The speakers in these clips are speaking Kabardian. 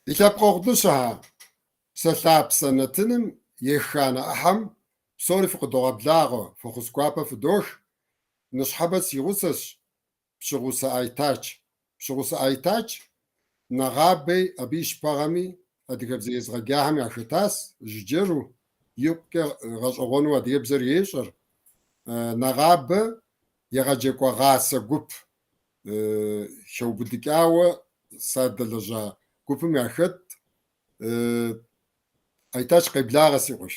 Ди лъэпкъэгъу дыщэхэ, Псэлъапсэ нэтыным еханэ ӏыхьэм псори фыкъыдогъэблагъэ, фӏэхъус гуапэ фыдох. Ныщхьэбэ си гъусэщ Пщыгъусэ Айтач. Пщыгъусэ Айтач нэгъабэи абы и щыпэгъэми адыгэбзэ езыгъэджахэм яхэтащ, жыджэру, икъукӏэ гъэщӏэгъуэну адыгэбзэр ещӏэр. Нэгъабэ егъэджакӏуэгъасэ гуп хэубыдыкӏауэ садэлэжьа гупым яхэтт. Айтач, къеблагъэ, си къуэш.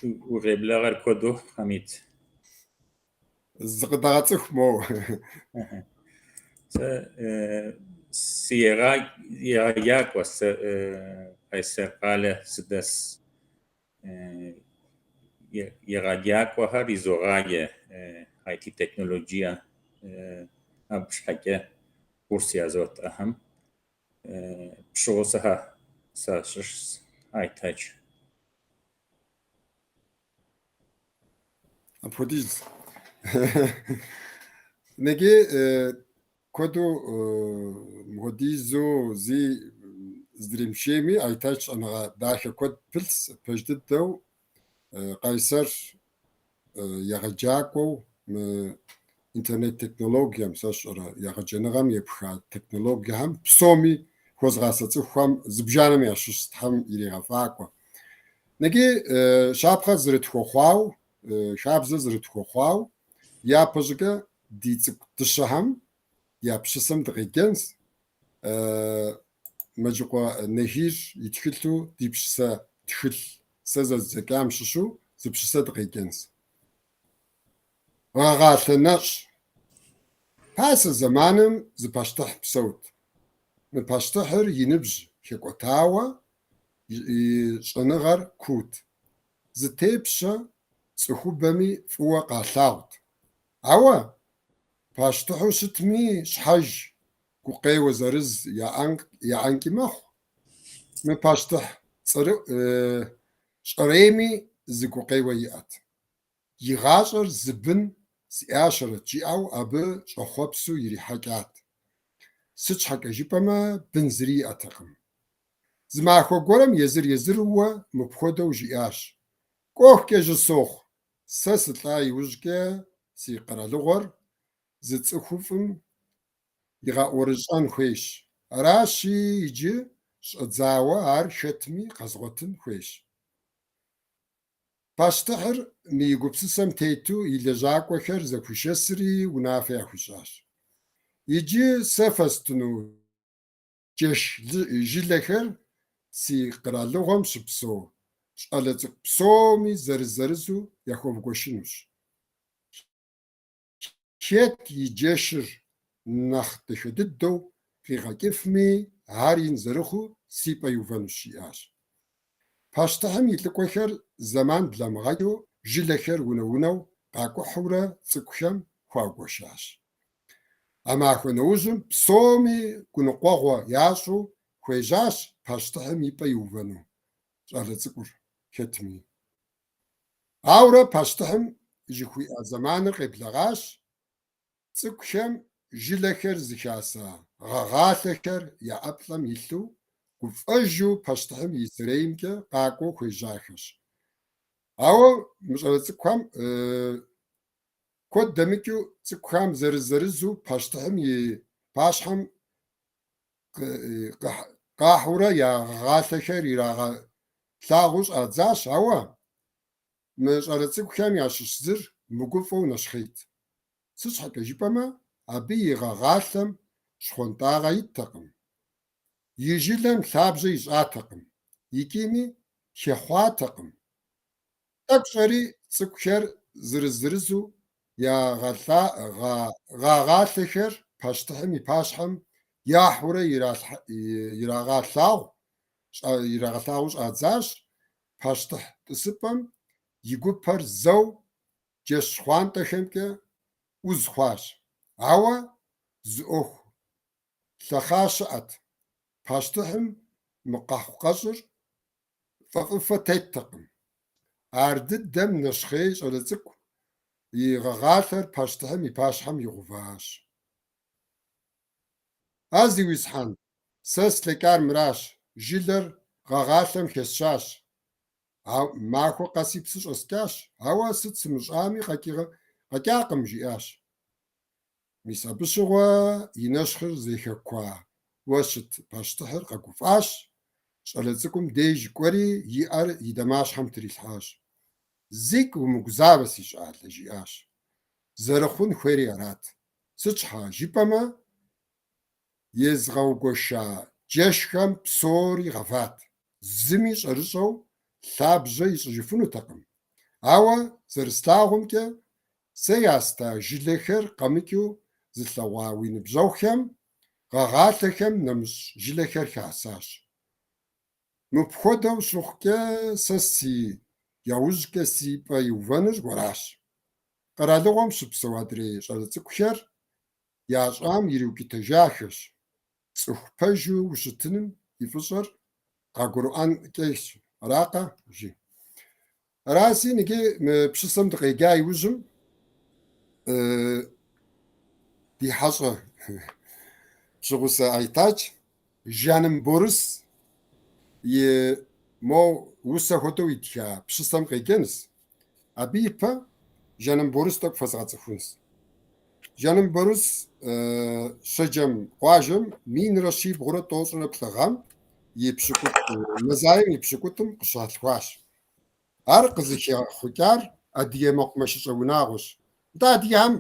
Уи къеблагъэр куэду, Хьэмид. Зыкъыдэгъэцӏыху моуэ. Сэ сыегъэджакӏуэ, сэ Къайсэр къалэ сыдэс. Егъэджакӏуэхэр изогъаджэ IT технологие абы щхьэкӏэ курс язот ахэм. Пщыгъусэхэ сащыщщ, Айтач. Апхуэдиз. Ныджы куэду мыхуэдизу зи здримышейми, Айтач щӏэныгъэ дахэ куэд пылъс, пэж дыдэу Къайсэр егъэджакӏуэу мы интернет технологием, сэ сщӏэрэ, егъэджэныгъэм епха технологиехэм псоми хуэзгъасэ цӏыхухэм зыбжанэм ящыщ Тхьэм иригъэфӏакӏуэ. Ныджы щапхъэ зэрытхуэхъуау, хабзэ зэрытхуэхъуау, япэщӏыкӏэ ди цӏыкӏу дыщэхэм я пщысэм дыкъеджэнщ. Мэджыкъуэ Нахир и тхылъу ди пщысэ тхылъ сэ зэздзэкӏам щыщу зы пщысэ дыкъеджэнщ. Гъэгъалъэ нэщӏ. Пасэ зэманым зы пащтыхь псэут. Мы пащтыхьыр и ныбжь хэкӏуэтауэ и щӏэныгъэр куут. Зытепщэ цӏыхубэми фӏыуэ къалъагъут. Ауэ пащтыхьу щытми, щхьэж гукъеуэ зырыз яӏэнкӏи мэхъу. Мы пащтыхь щӏэрейми зы гукъеуэ иӏэт. И гъащӏэр зы бын сиӏащэрэт жиӏэу абы щӏэхъуэпсу ирихьэкӏат. Сыт щхьэкӏэ жыпӏэмэ, бын зыри иӏэтэкъым. Зы махуэ гуэрым езыр-езыруэ мыпхуэдэу жиӏащ: Кӏуэхукӏэ жьы сохъу, сэ сылӏа иужькӏэ си къэралыгъуэр зы цӏыхуфӏым игъэӏурыщӏэн хуейщ. Аращи, иджы щӏэдзауэ ар хэтми къэзгъуэтын хуейщ. Пащтыхьыр мы и гупсысэм тету и лэжьакӏуэхэр зэхуишэсри унафэ яхуищӏащ. Иджы сэ фэстыну джэш жылэхэр си къэралыгъуэм щыпсэу щӏалэ цӏыкӏу псоми зырыз-зырызу яхуэвгуэшынущ. Хэт и джэшыр нэхъ дахэ дыдэу къигъэкӏыфми, ар ин зэрыхъуу си пӏэ иувэнущ, жиӏащ. Пащтыхьым и лӏыкӏуэхэр зэман бламыгъэкӏыу жылэхэр унэ-унэу къакӏухьурэ цӏыкӏухэм хуагуэшащ. А махуэ нэужьым псоми гуныкъуэгъуэ ящӏу хуежьащ пащтыхьым и пӏэ иувэну щӏалэ цӏыкӏур хэтми. Ауэрэ пащтыхьым жыхуиӏа зэманыр къеблэгъащ, цӏыкӏухэм жылэхэр зыхаса гъэгъалъэхэр я ӏэплӏэм илъу, гуфӏэжу пащтыхьым и сэреймкӏэ къакӏуэу хуежьахэщ. Ауэ мы щӏалэ цӏыкӏухэм куэд дэмыкӏыу цӏыкӏухэм зырыз-зырызу пащтыхьым и пащхьэм къахьурэ я гъэгъалъэхэр ирагъэлъагъуу щӏадзащ, ауэ мы щӏалэ цӏыкӏухэм ящыщ зыр мыгуфӏэу нэщхъейт. Сыт щхьэкӏэ жыпӏэмэ, абы и гъэгъалъэм щхъуантӏагъэ иттэкъым, и жылэм лъабжьэ ищӏатэкъым, икӏими хэхъуатэкъым. Тӏэкӏу щӏэри цӏыкӏухэр зырыз-зырызу я гъэгъалъэхэр пащтыхьым и пащхьэм яхьурэ ирагъэлъагъуу щӏадзащ, пащтыхь тӏысыпӏэм и гупэр зэу джэш щхъуантӏэхэмкӏэ ӏуз хъуащ. Ауэ зы ӏуэху лъэхъа щыӏэт, пащтыхьым мы къэхъукъэщӏыр фӏэфӏыфэ теттэкъым. Ар дыдэм нэщхъей щӏалэ цӏыкӏу и гъэгъалъэр пащтыхьым и пащхьэм игъэуващ. А зиусхьэн, сэ слъэкӏар мыращ. жылэр гъэгъалъэм хэсщащ. Махуэ къэси псы щӏэскӏащ, ауэ сыт сымыщӏами къэкӏыгъэ къэкӏакъым, жиӏащ. Мис абы щыгъуэ и нэщхъыр зэхэкуауэ щыт пащтыхьыр къэгуфӏащ, щӏалэ цӏыкӏум деж кӏуэри и ӏэр и дамащхьэм трилъхьащ. Зикӏ умыгузавэ, си щӏалэ, жиӏащ. Зэрыхъун хуейри арат. Сыт щхьа жыпӏэмэ, езгъэугуэша джэшхэм псори гъэват, зыми щӏэрыщӏэу лъабжьэ ищӏыжыфынутэкъым. Ауэ зэрыслъагъумкӏэ, сэ яста жылэхэр къэмыкӏыу зылъэгъуа уи ныбжьэгъухэм гъэгъалъэхэм нэмыщӏ жылэхэр хасащ. Мыпхуэдэу щыхъукӏэ, сэ си яужькӏэ си пӏэ иувэнур уэращ. Къэралыгъуэм щыпсэу адрей щӏалэ цӏыкӏухэр ящӏам ириукӏытэжахэщ. Цӏыху пэжу ущытыным и фӏыщӏэр къагурыӏуэнкӏэщ, аракъэ? Жи. Араси, иджы мы пщысэм дыкъеджа иужьым ди хьэщӏэ Пщыгъусэ Айтач Жаным Борыс и мо усэ хуэдэу итха пщысэм къеджэнщ. Абы ипэ Жаным Борыс тӏэкӏу фэзгъэцӏыхунщ. Жаным Борыс Шэджэм къуажэм 1343 гъэм и пщыкӏутӏ, мазаем и пщыкӏутӏым къыщалъхуащ. Ар къызыхэхъукӏар адыгэ мэкъумэшыщӏэ унагъуэщ. Нтӏэ, адыгэхэм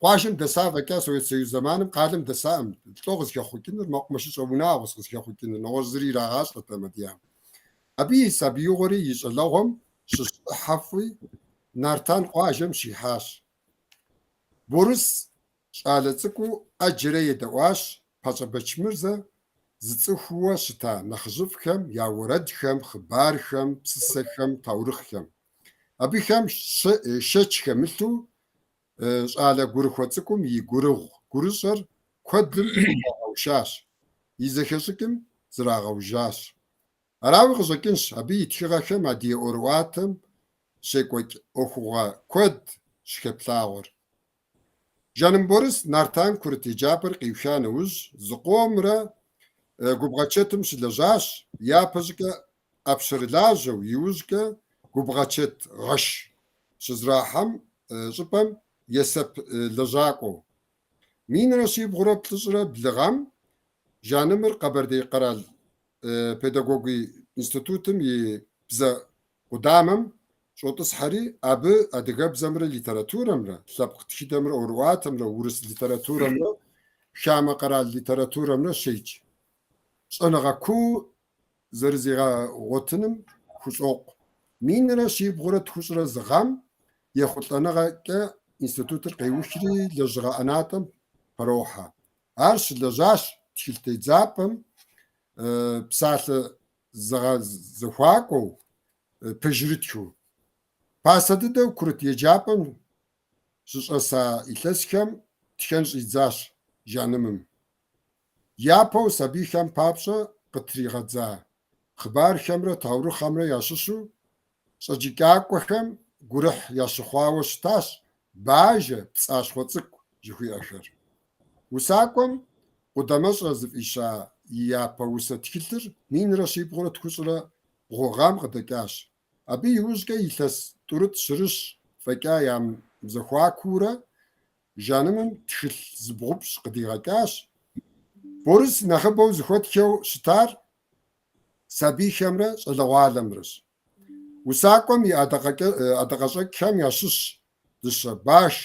къуажэм дэса фӏэкӏа Совет Союз зэманым къалэм дэсаӏым. Лӏо къызыхэхъукӏынур, мэкъумэшыщӏэ унагъуэщ къызыхэхъукӏынур, нэгъуэщӏ зыри ирагъащӏэтэкъым адыгэхэм. Абы и сабиигъуэри и щӏалэгъуэм щыщ ӏыхьэфӏи Нартан къуажэм щихьащ. Борыс щӏалэ цӏыкӏуу ӏэджэрэ едэӏуащ Пащӏэ Бэчмырзэ зыцӏыхууэ щыта нэхъыжьыфӏхэм я уэрэдхэм, хъыбархэм, псысэхэм, таурыхъхэм. Абыхэм шэч хэмылъу щӏалэ гурыхуэ цӏыкӏум и гурыгъу-гурыщӏэр куэдым къыхуагъэушащ, и зэхэщӏыкӏым зрагъэужьащ. Арауи къыщӏэкӏынщ абы и тхыгъэхэм адыгэ ӏуэрыӏуатэм щекӏуэкӏ ӏуэхугъуэ куэд щыхэплъагъуэр. Жаным Борыс Нартан курыт еджапӏэр къиуха нэужь, зыкъомрэ губгъуэчэтым щылэжьащ, япэщӏыкӏэ ӏэпщэрылажьэу, иужькӏэ губгъуэчэт гъэш щызэрахьэм щӏыпӏэм есэп лэжьакӏуэу. 1342 гъэм Жанымыр Къэбэрдей къэрал педагогие институтым и бзэ къудамэм щӏотӏысхьэри, абы адыгэбзэмрэ литературэмрэ, лъэпкъ тхыдэмрэ ӏуэрыӏуатэмрэ, урыс литературэмрэ хамэ къэрал литературэмрэ щедж. Щӏэныгъэ куу зэрызигъэгъуэтыным хущӏокъу. 1341 гъэм ехъулӏэныгъэкӏэ институтыр къеухри, лэжьыгъэ ӏэнатӏэм пэрохьэ. Ар щылэжьащ тхылъ тедзапӏэм псалъэ зэгъэзэхуакӏуэу, пэжырытхыу. Пасэ дыдэу курыт еджапӏэм щыщӏэса илъэсхэм тхэн щӏидзащ Жанымым. Япэу сабийхэм папщӏэ къытригъэдза хъыбархэмрэ таурыхъхэмрэ ящыщу щӏэджыкӏакӏуэхэм гурыхь ящыхъуауэ щытащ Бажэ, Пцӏащхъуэ цӏыкӏу жыхуиӏэхэр. Усакӏуэм Къудамэщӏэ зыфӏища и япэ усэ тхылъыр 1343 гъэм къыдэкӏащ. Абы иужькӏэ илъэс тӏурытӏ-щырыщ фӏэкӏа ямызэхуакуурэ Жанымым тхылъ зыбгъупщӏ къыдигъэкӏащ. Борыс нэхъыбэу зыхуэтхэу щытар сабийхэмрэ щӏалэгъуалэмрэщ. Усакӏуэм и ӏэдакъэщӏэкӏхэм ящыщщ Дыщэ баш,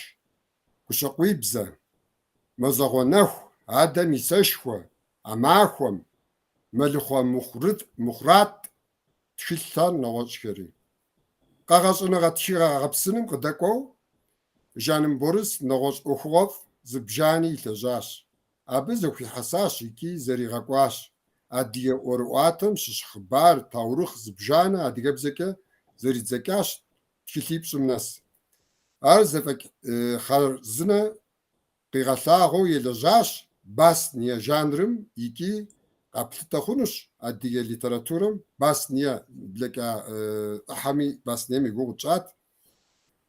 Гущэкъуибзэ, Мазэгъуэ нэху, Адэм и сэшхуэ, А махуэм, Мэлыхъуэ Мыхъуратӏ тхылъхэр, нэгъуэщӏхэри. Къэгъэщӏыныгъэ тхыгъэ гъэпсыным къыдэкӏуэу, Жаным Борыс нэгъуэщӏ ӏуэхугъуэфӏ зыбжани илэжьащ. Абы зэхуихьэсащ икӏи зэригъэкӏуащ адыгэ ӏуэрыӏуатэм щыщ хъыбар, таурыхъ зыбжанэ адыгэбзэкӏэ зэридзэкӏащ тхылъипщӏым нэс. Ар зэфӏэкӏ хъарзынэ къигъэлъагъуэу елэжьащ басня жанрым икӏи къэплъытэ хъунущ адыгэ литературэм басня блэкӏа ӏыхьэми баснем и гугъу тщӏат.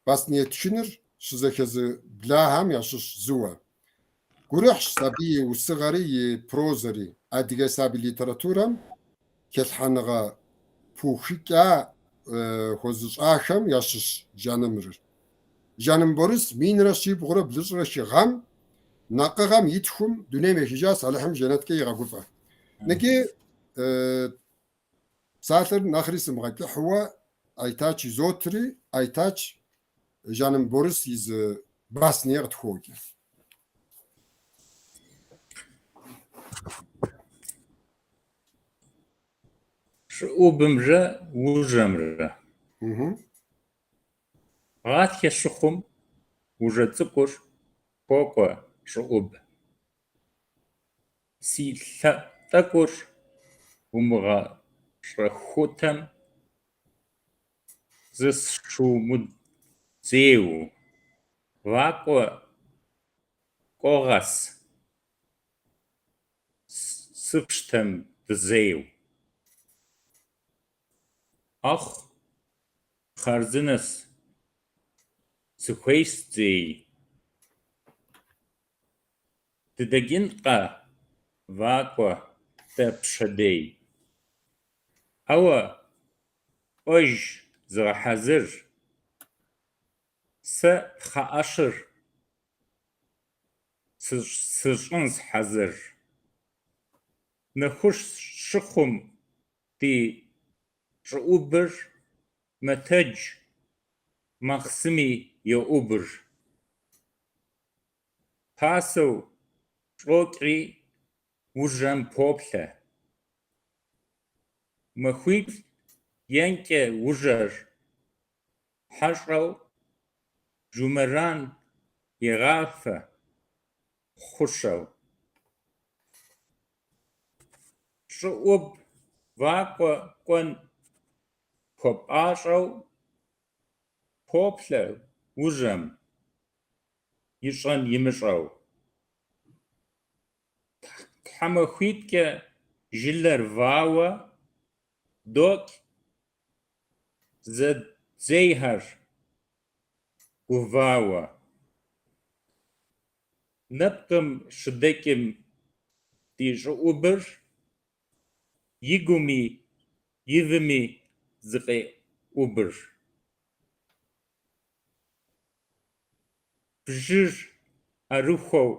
Басня тхыныр щызэхэзыблахэм ящыщ зыуэ. Гурыхьщ абы и усыгъэри и прозэри. Адыгэ сабий литературэм хэлъхьэныгъэ пыухыкӏа хуэзыщӏахэм ящыщ Жанымыр. Жаным Борис 1343 гъэм накъыгъэм и тхум дунейм ехыжащ, Алыхьым жэнэткӏэ игъэгуфӏэ. Ныджы псалъэр нэхъри сымыгъэкӏыхьыуэ Айтач изотри, Айтач Жаным Борис и зы басня къытхуоджэ. Щӏыӏубымрэ ужьэмрэ. Гъатхэ щыхъум ужьэ цӏыкӏур хуокӏуэ щӏыӏуб. Си лъэӏу тӏэкӏур умыгъэщӏэхъутэм, зысщумыдзейуэ, вакӏуэ къогъэс, сыпщтэм дызейуэ. Ӏэхъу хъарзынэ сыхуейщ зэи. Дыдэкӏынкъэ вакӏуэ дэ пщэдей. Ауэ кӏуэж зыгъэхьэзыр, сэ пхъэӏэщэр сщӏынщ хьэзыр. Нэхущ щыхъум ди щӏыӏубыр мэтэдж, махъсыми йоӏубыр. Пасэу щӏокӏри ужьэм поплъэ. Махуиплӏ енкӏэ ужьэр хьэщӏэу жумэран егъафэ хъушэу. Щӏыӏуб вакӏуэ кӏуэн хуэпӏащӏэу поплъэ ужьэм, ищӏэн имыщӏэу. Тхьэмахуитӏкӏэ жылэр вауэ докӏ зэдзейхэр гувауэ. Нэпкъым щыдэкӏым ди щӏыӏубыр игуми ивми зыкъеӏубыр. Бжьыр ӏэрыхуэу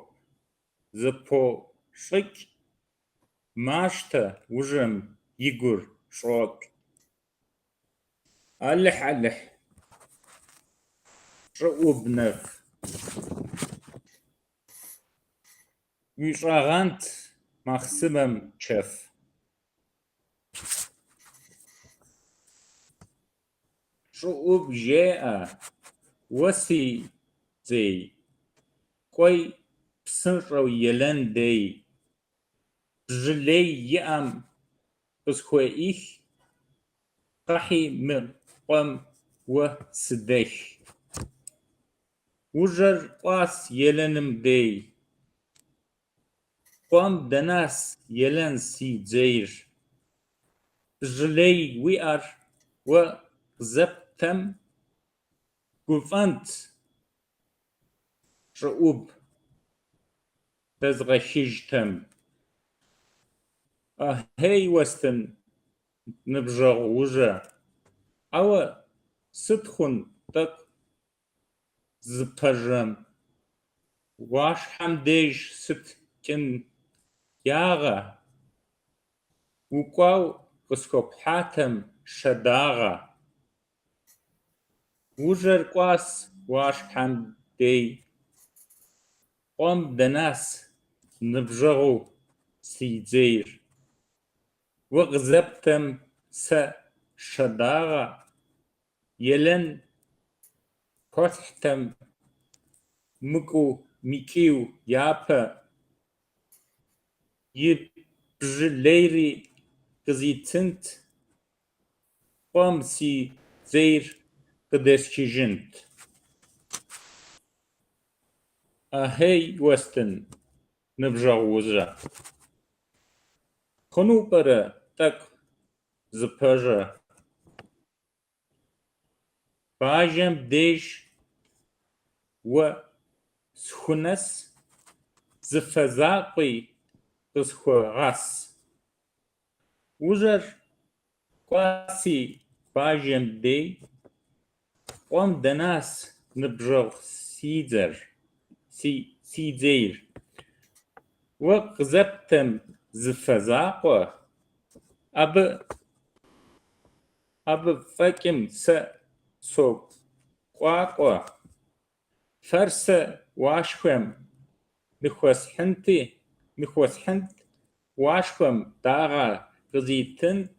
зэпощӏыкӏ, мащтэ ужьэм и гур щӏокӏ. Алыхь-Алыхь, щӏыӏуб нэф, уищӏагъэнт махъсымэм чэф. Щӏыӏуб жеӏэ: Уэ си дзей, кӏуэи псынщӏэу елэн дей, бжьы лей иӏэм къысхуеӏых, къэхьи мы къуэм уэ сыдэх. Ужьэр кӏуащ елэным дей. Къуэм дэнащ елэн си дзейр. Бжьы лей уиӏэр уэ къызэптэм, гуфӏэнт щӏыӏуб дэзгъэхыжтэм. Ахьей уэстын, ныбжьэгъу ужьэ, ауэ сыт хъун тӏэкӏу зыпӏэжьэм, ӏуащхьэм деж сыт кӏэн ягъэ, укӏуэу къысхуэпхьатэм шэ дагъэ. Ужьэр кӏуащ ӏуащхьэм дей, къуэм дэнащ ныбжьэгъуу си дзейр. Уэ къызэптэм сэ шэ дагъэ, елэн хуэсхьтэм мыкӏуэ-мыкӏийуэ япэ, и бжьы лейри къызитынт, къуэм си дзейр къыдэсхыжынт. Ахьей уэстын, ныбжьэгъу ужьэ, хъуну пӏэрэ тӏэкӏу зыпӏэжьэ? Бажэм деж уэ схунэс, зы фэ закъуи къысхуэгъэс. Ужьэр Кӏуаси бажэм дей, къуэм дэнас, ныбжьэгъу, си дзэр, си дзейр. Уэ къызэптэм зы фэ закъуэ, абы фӏэкӏым сэ сокӏуакӏуэ. Фэр сэ уашхэм ныхуэсхьынт, уашхэм дагъэ къызитынт,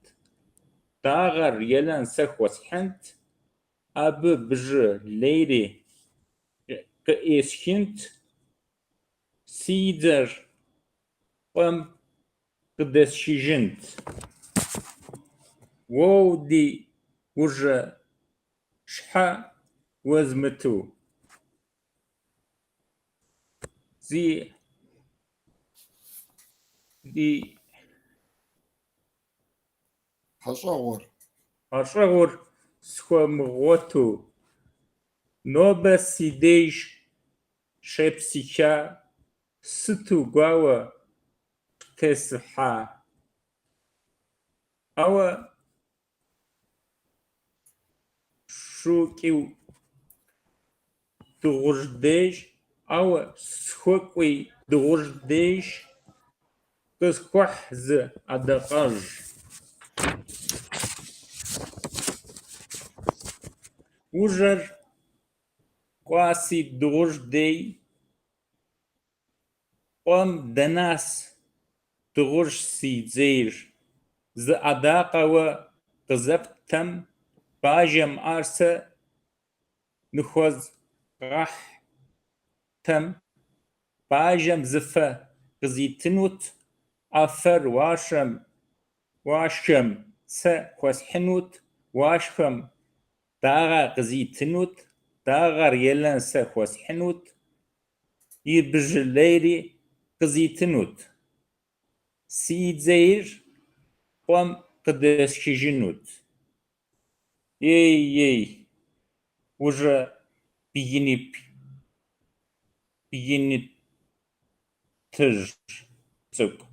дагъэр Елэн сэ хуэсхьынт, абы бжьы лейри къыӏисхынт, си дзэр къуэм къыдэсшыжынт. Уоу, ди ужьэ, щхьэ уэзмыту? Зи Хьэщӏэгъур. Хьэщӏэгъур схуэмыгъуэту, нобэ си деж щепсыха, сыту гуауэ птесхьа. Ауэ схуэкӏуи дыгъужь деж, къысхуэхь зы адакъэжь. Ужьэр кӏуаси дыгъужь дей, къуэм дэнас, дыгъужь, си дзейр. Зы адакъэ уэ къызэптэм, бажэм ар сэ ныхуэзгъэхьтэм, бажэм зы фэ къызитынут, а фэр уашхэм сэ хуэсхьынут, уашхэм дагъэ къызитынут, дагъэр Елэн сэ хуэсхьынут, и бжьы лейри къызитынут, си дзейр къуэм къыдэсшыжынут. Ей-ей, ужьэ бгынитӏыжь цӏыкӏу,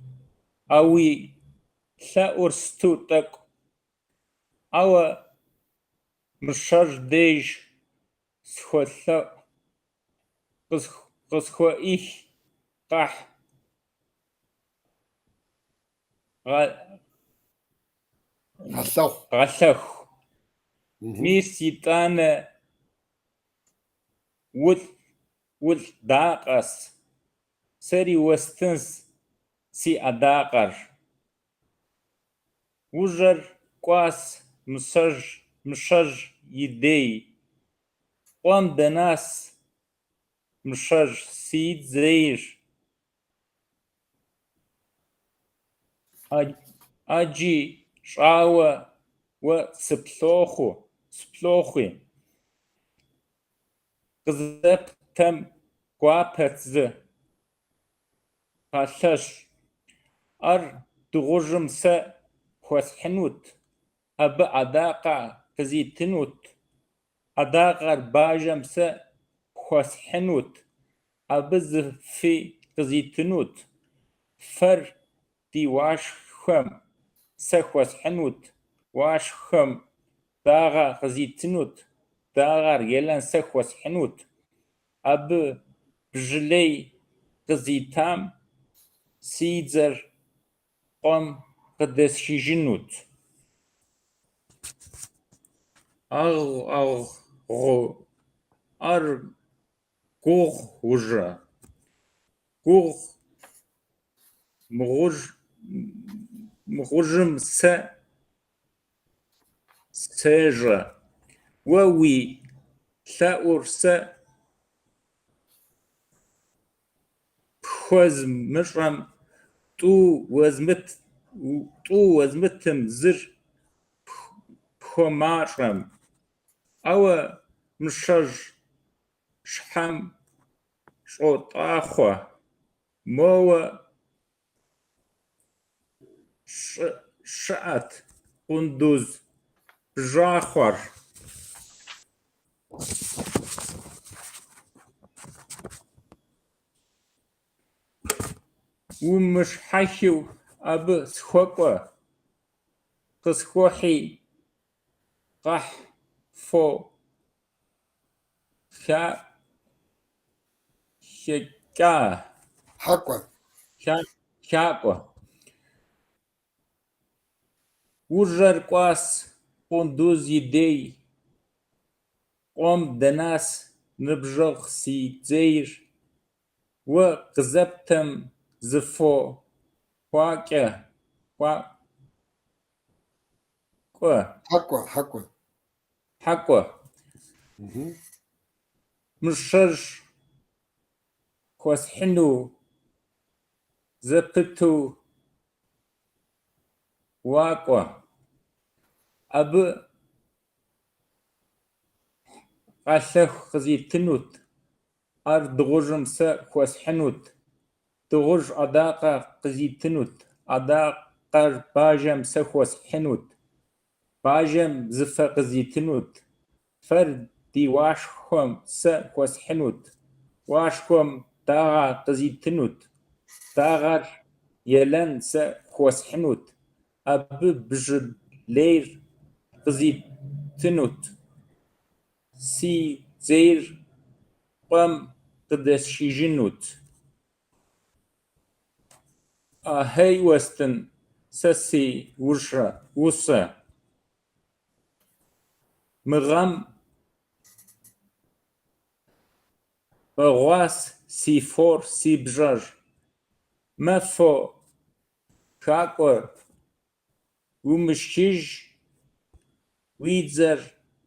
а уи лъэӏур сыту тӏэкӏу, ауэ мыщэжь деж схуэлъэӏу, къысхуихь къэхь Гъэлъэхъу. Гъэлъэхъу. Мис итӏанэ улӏдакъэщ, сэри уэстынщ си адакъэр. Ужьэр кӏуащ мыщэжь и дей, къуэм дэнас, мыщэжь, си дзейр. Ӏэджи щӏауэ уэ сыплъохъуи, къызэптэм гуапэт зы гъэлъэщӏ. Ар дыгъужьым сэ хуэсхьынут, абы адакъэ къызитынут, адакъэр бажэм сэ хуэсхьынут, абы зы фи къызитынут, фэр ди уашхэм сэ хуэсхьынут, уашхэм дагъэ къызитынут, дагъэр Елэн сэ хуэсхьынут, абы бжьы лей къызитам, си дзэр къуэм къыдэсшыжынут. Ӏэгъу-ӏэгъу, ар гугъу ужьэ, гугъу мыгъужым сэ сежьэ, уэ уи лъэӏур сэ пхуэзмыщӏэм, тӏу уэзмытым зыр пхуэмащӏэм. Ауэ мыщэжь щхьэм щӏотӏахъуэ, моуэ щыӏэт къундуз бжьахъуэр. Умыщхьэхыу абы схуэкӏуэ. Къысхуэхьи къэхь фо хэкӏа. Хьэкӏуэ. Хакӏуэ. Ужьэр кӏуащ Къундуз и дей, къуэм дэнащ ныбжьэгъу си дзейр, уэ къызэптам зы фо хуакӏэ. Хьэкӏуэ, хьэкӏуэ. Хьэкӏуэ. Мыщэжь хуэсхьыну зэпыту вакӏуэ. Абы гъэлъэхъу къызитынут, ар дыгъужьым сэ хуэсхьынут. Дыгъужь адакъэ къызитынут, адакъэр бажэм сэ хуэсхьынут. Бажэм зы фэ къызитынут, фэр ди уашхуэм сэ хуэсхьынут. Уашхуэм дагъэ къызитынут, дагъэр Елэн сэ хуэсхьынут, абы бжьы лейр къызитынут, си дзейр къуэм къыдэсшыжынут. Ахьей уэстын сэ си усэ. Мы гъэм бэгъуащ си фор, си бжьэр. Мэ фо хакӏуэр умышхыж, уи дзэр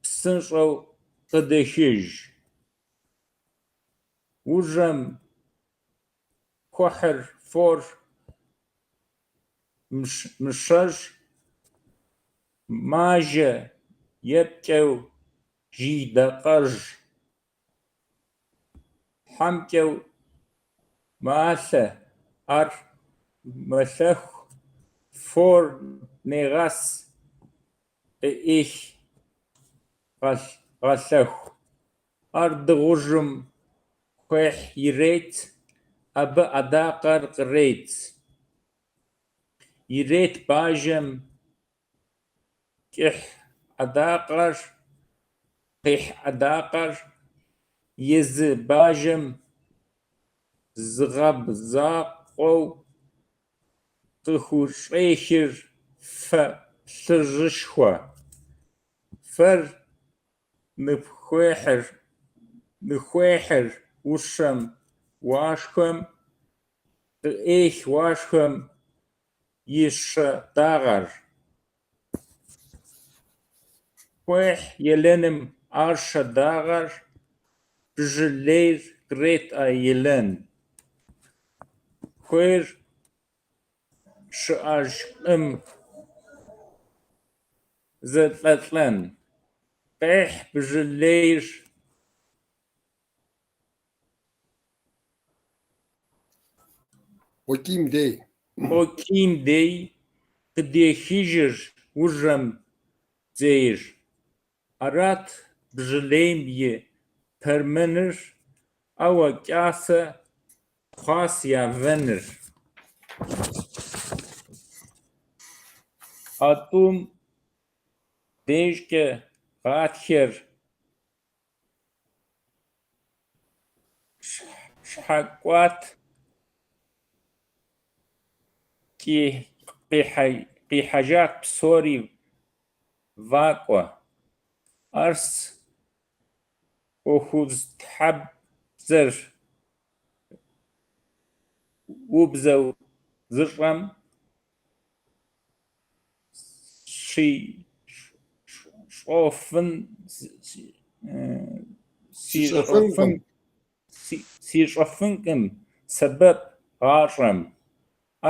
псынщӏэу къыдэхыж. Ужьэм хуехьыр фор Мыщэжь, мажэ епкӏэу жьы дакъэжь. Хьэмкӏэу малъэ, ар мэлъэху, фор негъэс, къыӏех гъэлъэху. Ар дыгъужьым хуехь ирет, абы адакъэр кърет. Ирет бажэм къихь адакъэр, езы бажэм зыгъэбзакъуэу къыхущӏехыр фэ плъыжьышхуэ. Фэр ныхуехьыр ущэм уашхуэм, къыӏех уашхуэм и щэ дагъэр. Хуехь елэным ар щэ дагъэр, бжьы лейр кърет а Елэн. Хуейр щыӏэжкъым зэлӏэлӏэн. Къехь бжьы лейр Къуэкӏийм дей. Къуэкӏийм дей къыдехыжыр ужьэм дзейр. Арат бжьы лейм и пэрмэныр, ауэ кӏасэ хъуащ я вэныр. А тӏум дежкӏэ гъатхэр щхьэкӏуат, къихьэжат псори вакӏуэ. Арщ ӏуэхутхьэбзэр убзэу зыщӏэм сищӏэфынкъым сэбэп гъащӏэм.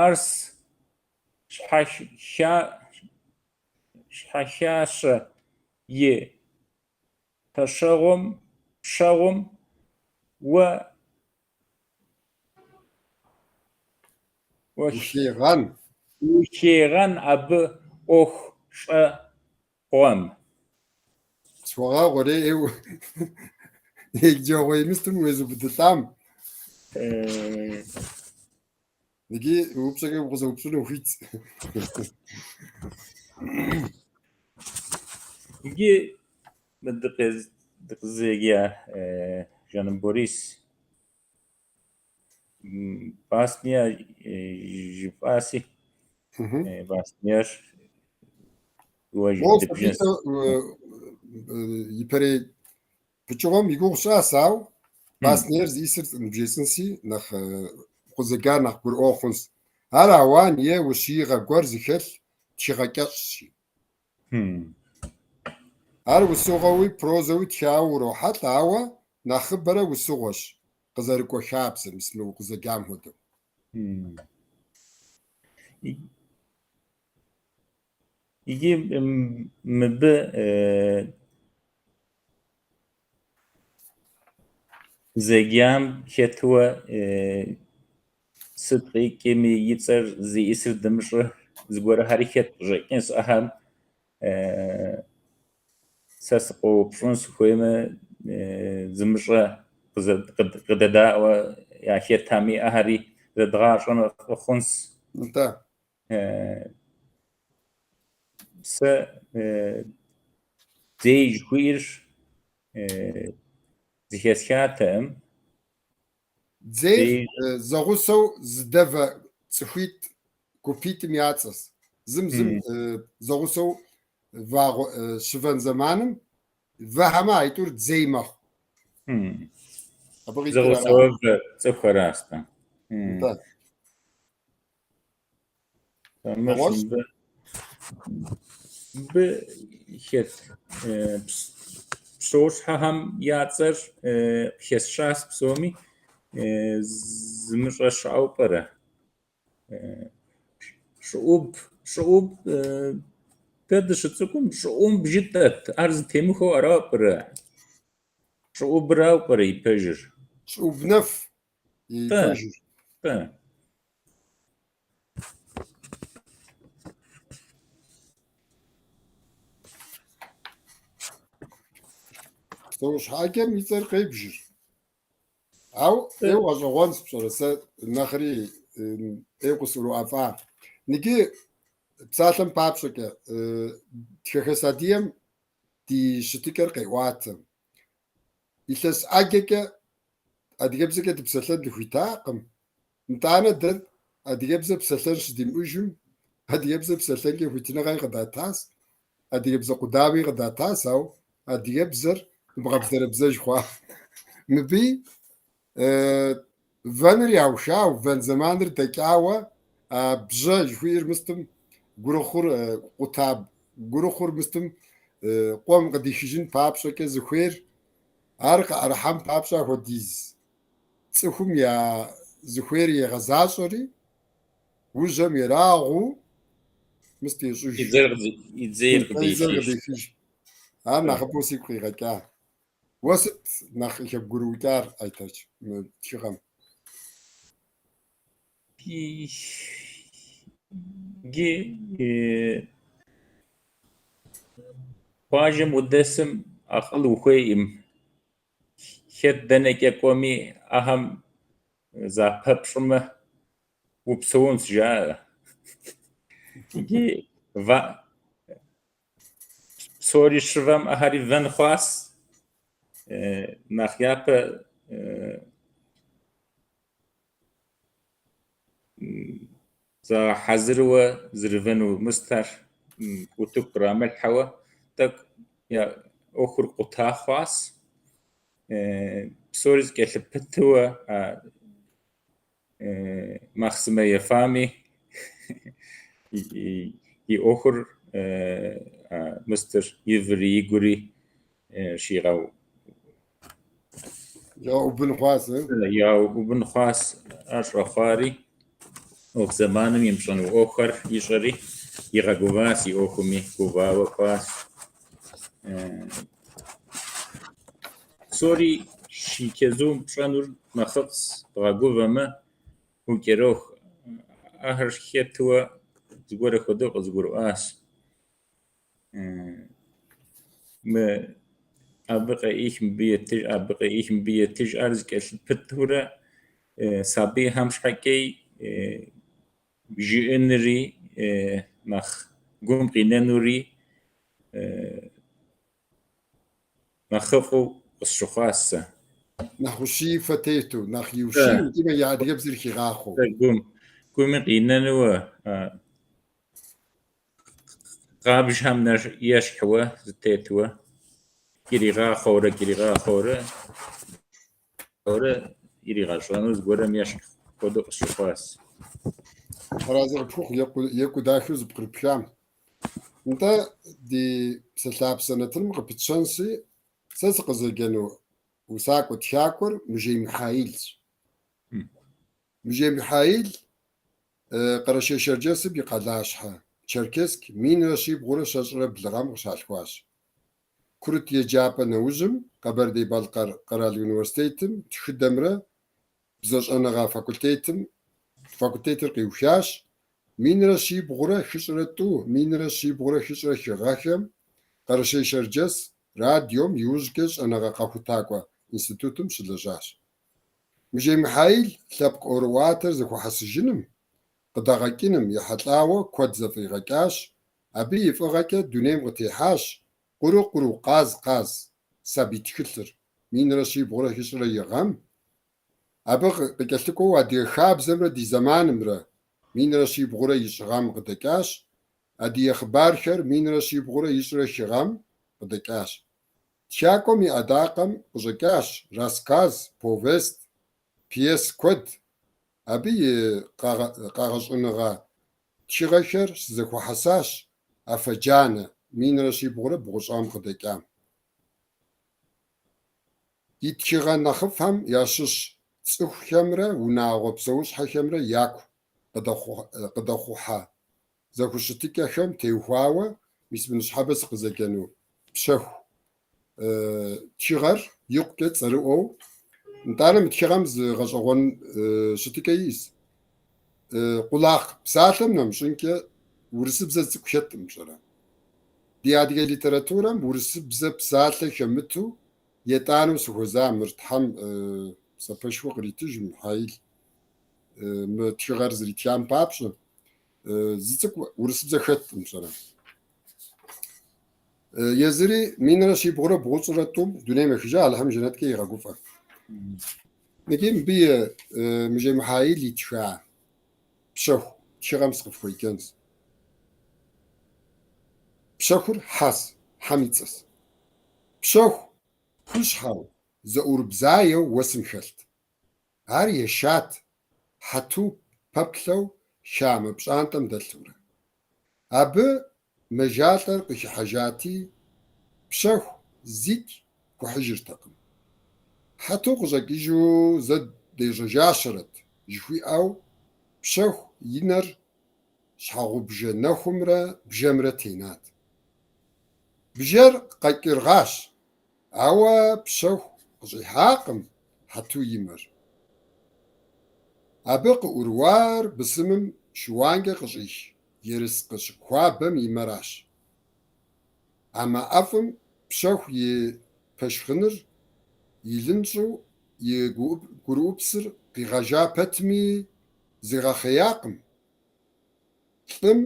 Арщ Щхьэлъащэ и пэшэгъум уэ Ухегъэн. Ухегъэн абы ӏуэху щӏэгъуэм. Схуэгъэгъу, ӏейуэ еджэгъуей мыстым уезубыдылӏам. Иджы упщӏэкӏэ укъызэупщӏыну ухуитщ. Иджы мы дыкъызеджа Жаным Борис басня жыпӏаси, басняр Моуэ ипэрей пычыгъуэм и гугъу сщӏащ, ауэ басняр зиӏысыр ныбжесӏэнси, нэхъ укъызэджар нэхъ гурыӏуэгъуэ хъунщ. Ар ауан е ущиигъэ гуэр зыхэлъ тхыгъэ кӏэщӏщ. Ар усыгъэуи прозэуи тхауэ урохьэлӏэ, ауэ нэхъыбэрэ усыгъуэщ къызэрыкӏуэ хабзэр, мис мы укъызэджам хуэдэу. Иджы мыбы зэджам хэтуэ сыт къикӏми и цӏэр зиӏысыр дымыщӏэ зыгуэрхэри хэт къыщӏэкӏынщ ахэм. Сэ сыкъоупщӏын сыхуеймэ, зымыщӏэ къыдэдаӏуэ яхэтами, ахэри зэдгъащӏэмэ фӏы хъунщ. Нтӏэ. Сэ дзей жыхуиӏэр зыхэсхатэкъым. Дзейр зэгъусэу зыдэвэ цӏыхуитӏ, гупитӏым я цӏэщ. Зым зым зэгъусэу вагъуэ щывэн зэманым вэхэмэ, аитӏур дзей мэхъу. Абы къикӏыр ара? Зэгъусэу вэ цӏыхухэращ-тӏэ. Нтӏэ. Нэгъуэщӏ? Мыбы хэт псэущхьэхэм я цӏэр къыхэсщащ псоми, зымыщӏэ щыӏэу пӏэрэ? Щӏыӏуб, щӏыӏуб дэ дыщыцӏыкӏум щӏыӏумб жытӏэт, ар зытемыхуэу арауэ пӏэрэ? Щӏыӏубырауэ пӏэрэ и пэжыр? Щӏыӏубнэф и Тӏэ, пэжыр. тӏэ. Псэущхьэ ӏэджэм и цӏэр къебжыр. Ауэ ӏейуэ гъэщӏэгъуэнщ, пщӏэрэ, сэ нэхъри ӏейуэ къысӏурыӏэфӏа. Ныджы псалъэм папщӏэкӏэ, хэхэс адыгэм ди щытыкӏэр къеӏуатэ. Илъэс ӏэджэкӏэ адыгэбзэкӏэ дыпсэлъэн дыхуитакъым. Нтӏанэ дэ адыгэбзэ псэлъэн щыдимыӏэжым, адыгэбзэ псэлъэнкӏэ хуитыныгъэи къыдатащ, адыгэбзэ къудами къыдатащ, ауэ адыгэбзэр дымыгъэбзэрэбзэж хъуа. Мыбыи вэныр яухауэ, вэн зэманыр дэкӏауэ, а бжьэ жыхуиӏэр мыстым гурыхъур къута гурыхъур мыстым къуэм къыдихыжын папщӏэкӏэ зыхуейр, ар къыӏэрыхьэн папщӏэ апхуэдиз цӏыхум я зыхуейр егъэзащӏэри, ужьэм ерагъуу мыст ещӏыж. И дзэр и дзейр И дзэр къыдехыж. къыдехыж. Ар нэхъыбэу сигу къигъэкӏа. Уэ сыт нэхъ къыхэбгурыукӏар, Айтэч, мы тхыгъэм? Иджы къуажэм удэсым акъыл ухуейӏым. Хэт дэнэкӏэ кӏуэми, ахэм запэпщӏымэ, упсэунщ, жаӏэ. Иджы псори щывэм ахэри вэн хъуащ. Нэхъ япэ загъэхьэзыруэ зэрывэну мыстэр утыку кърамылъхьэуэ тӏэкӏу я ӏуэхур къута хъуащ. Псори зэкӏэлъыпытуэ а махъсымэ ефами и ӏуэхур а мыстыр иври игури щигъэу- Игъэӏубын хъуащ, э? Игъэӏубын хъуащ, ар щӏэхъуари, ӏуэху зэманым имыщӏэну ӏуэхухэр ищӏэри, игъэгуващ и ӏуэхуми, гувауэ кӏуащ. Псори щичэзум пщӏэнур нэхъыфӏщ, бгъэгувэмэ, укӏэроху. Ахэр хэтуэ зыгуэрэ хуэдэу къызгурыӏуащ. Мы абы къеӏых, мыбы етыж, абы къеӏых, мыбы етыж, ар зэкӏэлъыпытурэ сабийхэм щхьэкӏэи жыӏэнри нэхъ Гум къинэнури нэхъыфӏу къысщыхъуащ сэ. Нэхъ ущиифэ тету, нэхъ иущийу, икӏи и адыгэбзэр хигъахъуэу. Гум, гуми къинэнуэ, къабжхэм ещхьуэ, зытетуэ, кӏэригъахъуэурэ, кӏэригъахъуэурэ, иригъэщӏэну зыгуэрым ещхь хуэдэу къысщыхъуащ. Арэзы къыпхухъу, екӏуу дахэу зэпкърыпхам. Нтӏэ, ди Псалъапсэ нэтыным къыпытщэнщи, сэ сыкъызэджэну усакӏуэ тхакӏуэр Мыжей Михаилщ. Мыжей Михаил Къэрэшей-Шэрджэсым и къалащхьэ Черкесск 1322 гъэм къыщалъхуащ. Курыт еджапӏэ нэужьым Къэбэрдей-Балъкъэр къэрал университетым тхыдэмрэ бзэщӏэныгъэ факультетым факультетыр къиухащ, 1342, 1345 гъэхэм Къэрэшей-Шэрджэс радиом иужькӏэ щӏэныгъэ-къэхутакӏуэ институтым щылэжьащ. Мыжей Михаил лъэпкъ ӏуэрыӏуатэр зэхуэхьэсыжыным, къыдэгъэкӏыным ехьэлӏауэ куэд зэфӏигъэкӏащ, абы и фӏыгъэкӏэ дунейм къытехьащ Къру-къру, къаз-къаз сабий тхылъыр 1342 гъэм, абы къыкӏэлъыкӏуэу Адыгэ хабзэмрэ ди зэманымрэ 1390 гъэм къыдэкӏащ, Адыгэ хъыбархэр 1393 гъэм къыдэкӏащ. Тхакӏуэм и ӏэдакъэм къыщӏэкӏащ рассказ, повесть, пьес куэд. Абы и къэгъэщӏыныгъэ тхыгъэхэр щызэхуэхьэсащ Афэ джанэ 1309 гъэм къыдэкӏам. И тхыгъэ нэхъыфӏхэм ящыщ цӏыхухэмрэ унагъуэ псэущхьэхэмрэ яку къыдэхъухьэ зэхущытыкӏэхэм теухуауэ мис мы ныщхьэбэ сыкъызэджэну Пщэху тхыгъэр икъукӏэ цӏэрыӏуэу. Нтӏанэ мы тхыгъэм зы гъэщӏэгъуэн щытыкӏэ иӏэщ. Къулакъ псалъэм нэмыщӏынкӏэ урысыбзэ цӏыкӏу хэткъым, пщӏэрэ. Ди адыгэ литературэм урысыбзэ псалъэ хэмыту етӏанэу сыхуэза мыр Тхьэм псапэшхуэ къритыж Михаил мы тхыгъэр зэритхам папщӏэ. Зы цӏыкӏу урысыбзэ хэткъым, пщӏэрэ. Езыри 1393-м дунейм ехыжа, Алыхьым жэнэткӏэ игъэгуфӏэ. Икӏи мыбы и Мыжей Михаил итха Пщэху тхыгъэм сыкъыфхуеджэнщ. Пщэхур хьэс, хьэм и цӏэс. Пщэху хущхьэу, зэӏурыбзаеу уэсым хэлът. Ар ешат, Хьэту пэплъэу хамэ пщӏантӏэм дэлъурэ. Абы мэжалӏэр къыхыхьэжати, Пщэху зикӏ хуэхьыжыртэкъым. Хьэту къыщӏэкӏыжу зэ дежьэжащэрэт жыхуиӏэу, Пщэху и нэр щхьэгъубжэ нэхумрэ бжэмрэ тенат. Бжэр къэкӏыргъащ, ауэ Пщэху къыщӏихьакъым Хьэту и мэр. Абы къыӏурыуар бысымым шыуанкӏэ къыщӏих ерыскъы хуабэм и мэращ. А мэ ӏэфӏым Пщэху и пэшхъыныр илынщӏу и гурыӏупсыр къигъэжа пэтми, зигъэхъеякъым. Лӏым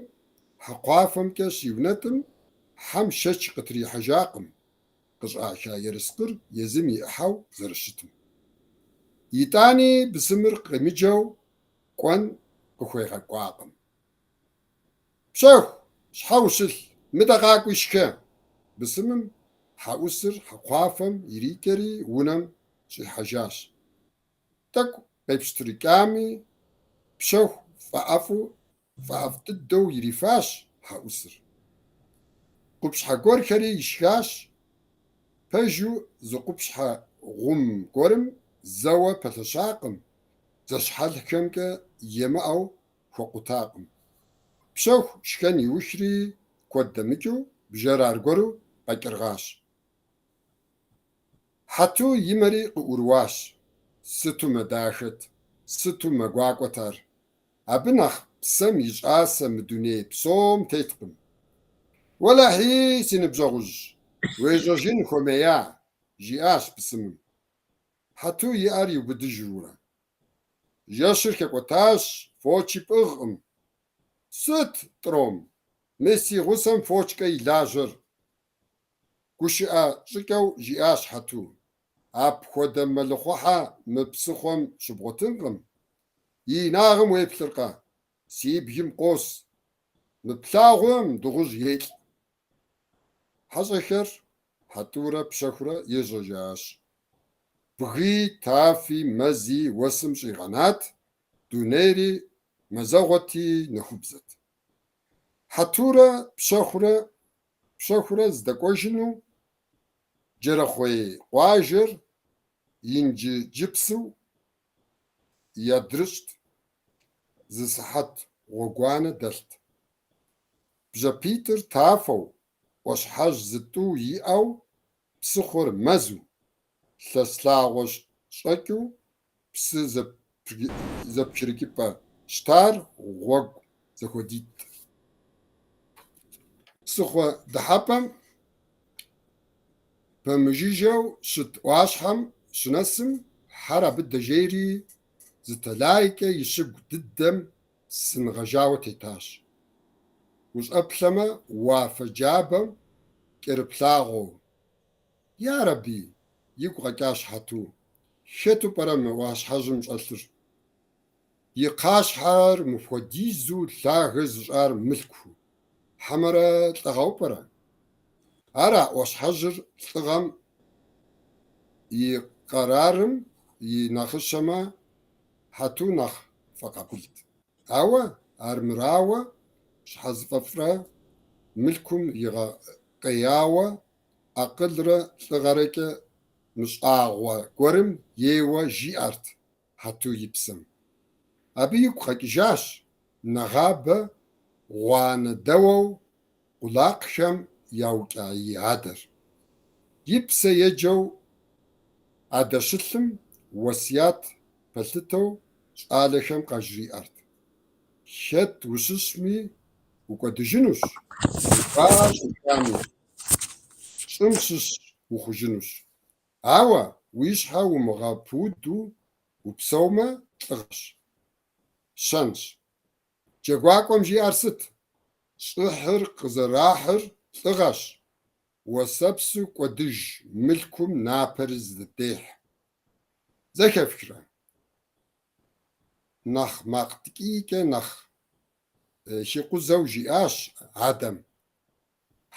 хьэкхъуафэмкӏэ щиунэтӏым, хьэм шэч къытрихьэжакъым къыщӏаха ерыскъыр езым и ӏыхьэу зэрыщытым. Итӏани бысымыр къемыджэу кӏуэн къыхуегъэкӏуакъым. Пщэху, щхьэ ущылъ, мыдэ къакӏуи шхэ! Бысымым хьэӏусыр хьэкхъуафэм ирикӏэри унэм щӏихьэжащ. Тӏэкӏу къипщтырыкӏами, Пщэху фӏэӏэфӏу, фӏэӏэфӏ дыдэу ирифащ хьэӏусыр. Къупщхьэ гуэрхэри ишхащ. Пэжу зы къупщхьэ гъум гуэрым зэуэ пэлъэщакъым, дзэщхьэлхэмкӏэ емыӏэу хуэкъутакъым. Пщэху шхэн иухри, куэд дэмыкӏыу бжэр аргуэру къэкӏыргъащ. Хьэту и мэри къыӏурыуащ. Сыту мэ дахэт, сыту мэ гуакӏуэт ар. Абы нэхъ псэм и щӏасэ мы дуней псом теткъым. Уэлэхьи, си ныбжьэгъужь, уежьэжын хуэмея, жиӏащ бысымым. Хьэту и ӏэр иубыдыжурэ. Жэщыр хэкӏуэтащ, фочи пӏыгъкъым. Сыт, тӏром? Мы си гъусэм фочкӏэ и лажьэр, гушыӏэ щӏыкӏэу жиӏащ Хьэту. Апхуэдэ мэлыхъуэхьэ мы псыхъуэм щыбгъуэтынкъым. И инагъым уеплъыркъэ, си бгым къос, мы плъагъум дыгъужь елӏ. Хьэщӏэхэр Хьэтурэ Пщэхурэ ежьэжащ. Бгыи, тафи, мэзи уэсым щӏигъэнат, дунейри мазэгъуэти нэхубзэт. Хьэтурэ Пщэхурэ здэкӏуэжыну Джэрэхъуей къуажэр Инджыджыпсым и адрыщӏт, зы сыхьэт гъуэгуанэ дэлът. Бжьэпитӏыр тафэу, ӏуащхьэжь зы-тӏу иӏэу, псыхъуэр мэзу, лъэс лъагъуэ щӏэкӏыу псы зэпхрыкӏыпӏэ щтар гъуэгу зэхуэдитӏт. Псыхъуэ дыхьэпӏэм пэмыжыжьэу щыт ӏуащхьэм щынэсым, хьэр абы дэжейри, зы тэлайкӏэ и щыгу дыдэм сын гъэжауэ тетащ. Ущӏэплъэмэ, уафэ джабэм кӏэрыплъагъуэу. Ярэби, игу къэкӏащ Хьэту, хэту пӏэрэ мы ӏуащхьэжьым щӏэлъыр? И кхъащхьэр мыпхуэдизу лъагэ зыщӏар мылъку, хьэмэрэ лӏыгъэу пӏэрэ? Ара ӏуащхьэжьыр лӏыгъэм и къэрарым и нэхъыщэмэ, Хьэту нэхъ фӏэкъабылт. Ауэ армырауэ щхьэзыфӏэфӏрэ мылъкум игъэкъеяуэ акъылрэ лӏыгъэрэкӏэ мыщӏагъуэ гуэрым ейуэ жиӏэрт Хьэту и псэм. Абы игу къэкӏыжащ нэгъабэ гъуанэ дэуэу къулакхэм яукӏа и адэр. И псэ еджэу адэщылъым уэсят пэлъытэу щӏалэхэм къажриӏэрт: Хэт ущыщми укӏуэдыжынущ, гува-щӏэхами, щӏым щыщ ухъужынущ. Ауэ уи щхьэ умыгъэпуду упсэумэ, лӏыгъэщ, щэнщ. Джэгуакӏуэм жиӏэр сыт? Щӏыхьыр къызэрахьыр лӏыгъэщ, уэсэпсу кӏуэдыж мылъкум напэри зыдехь. Зэхэфхрэ? Нэхъ макъ ткӏийкӏэ нэхъ хикъузэу жиӏащ адэм.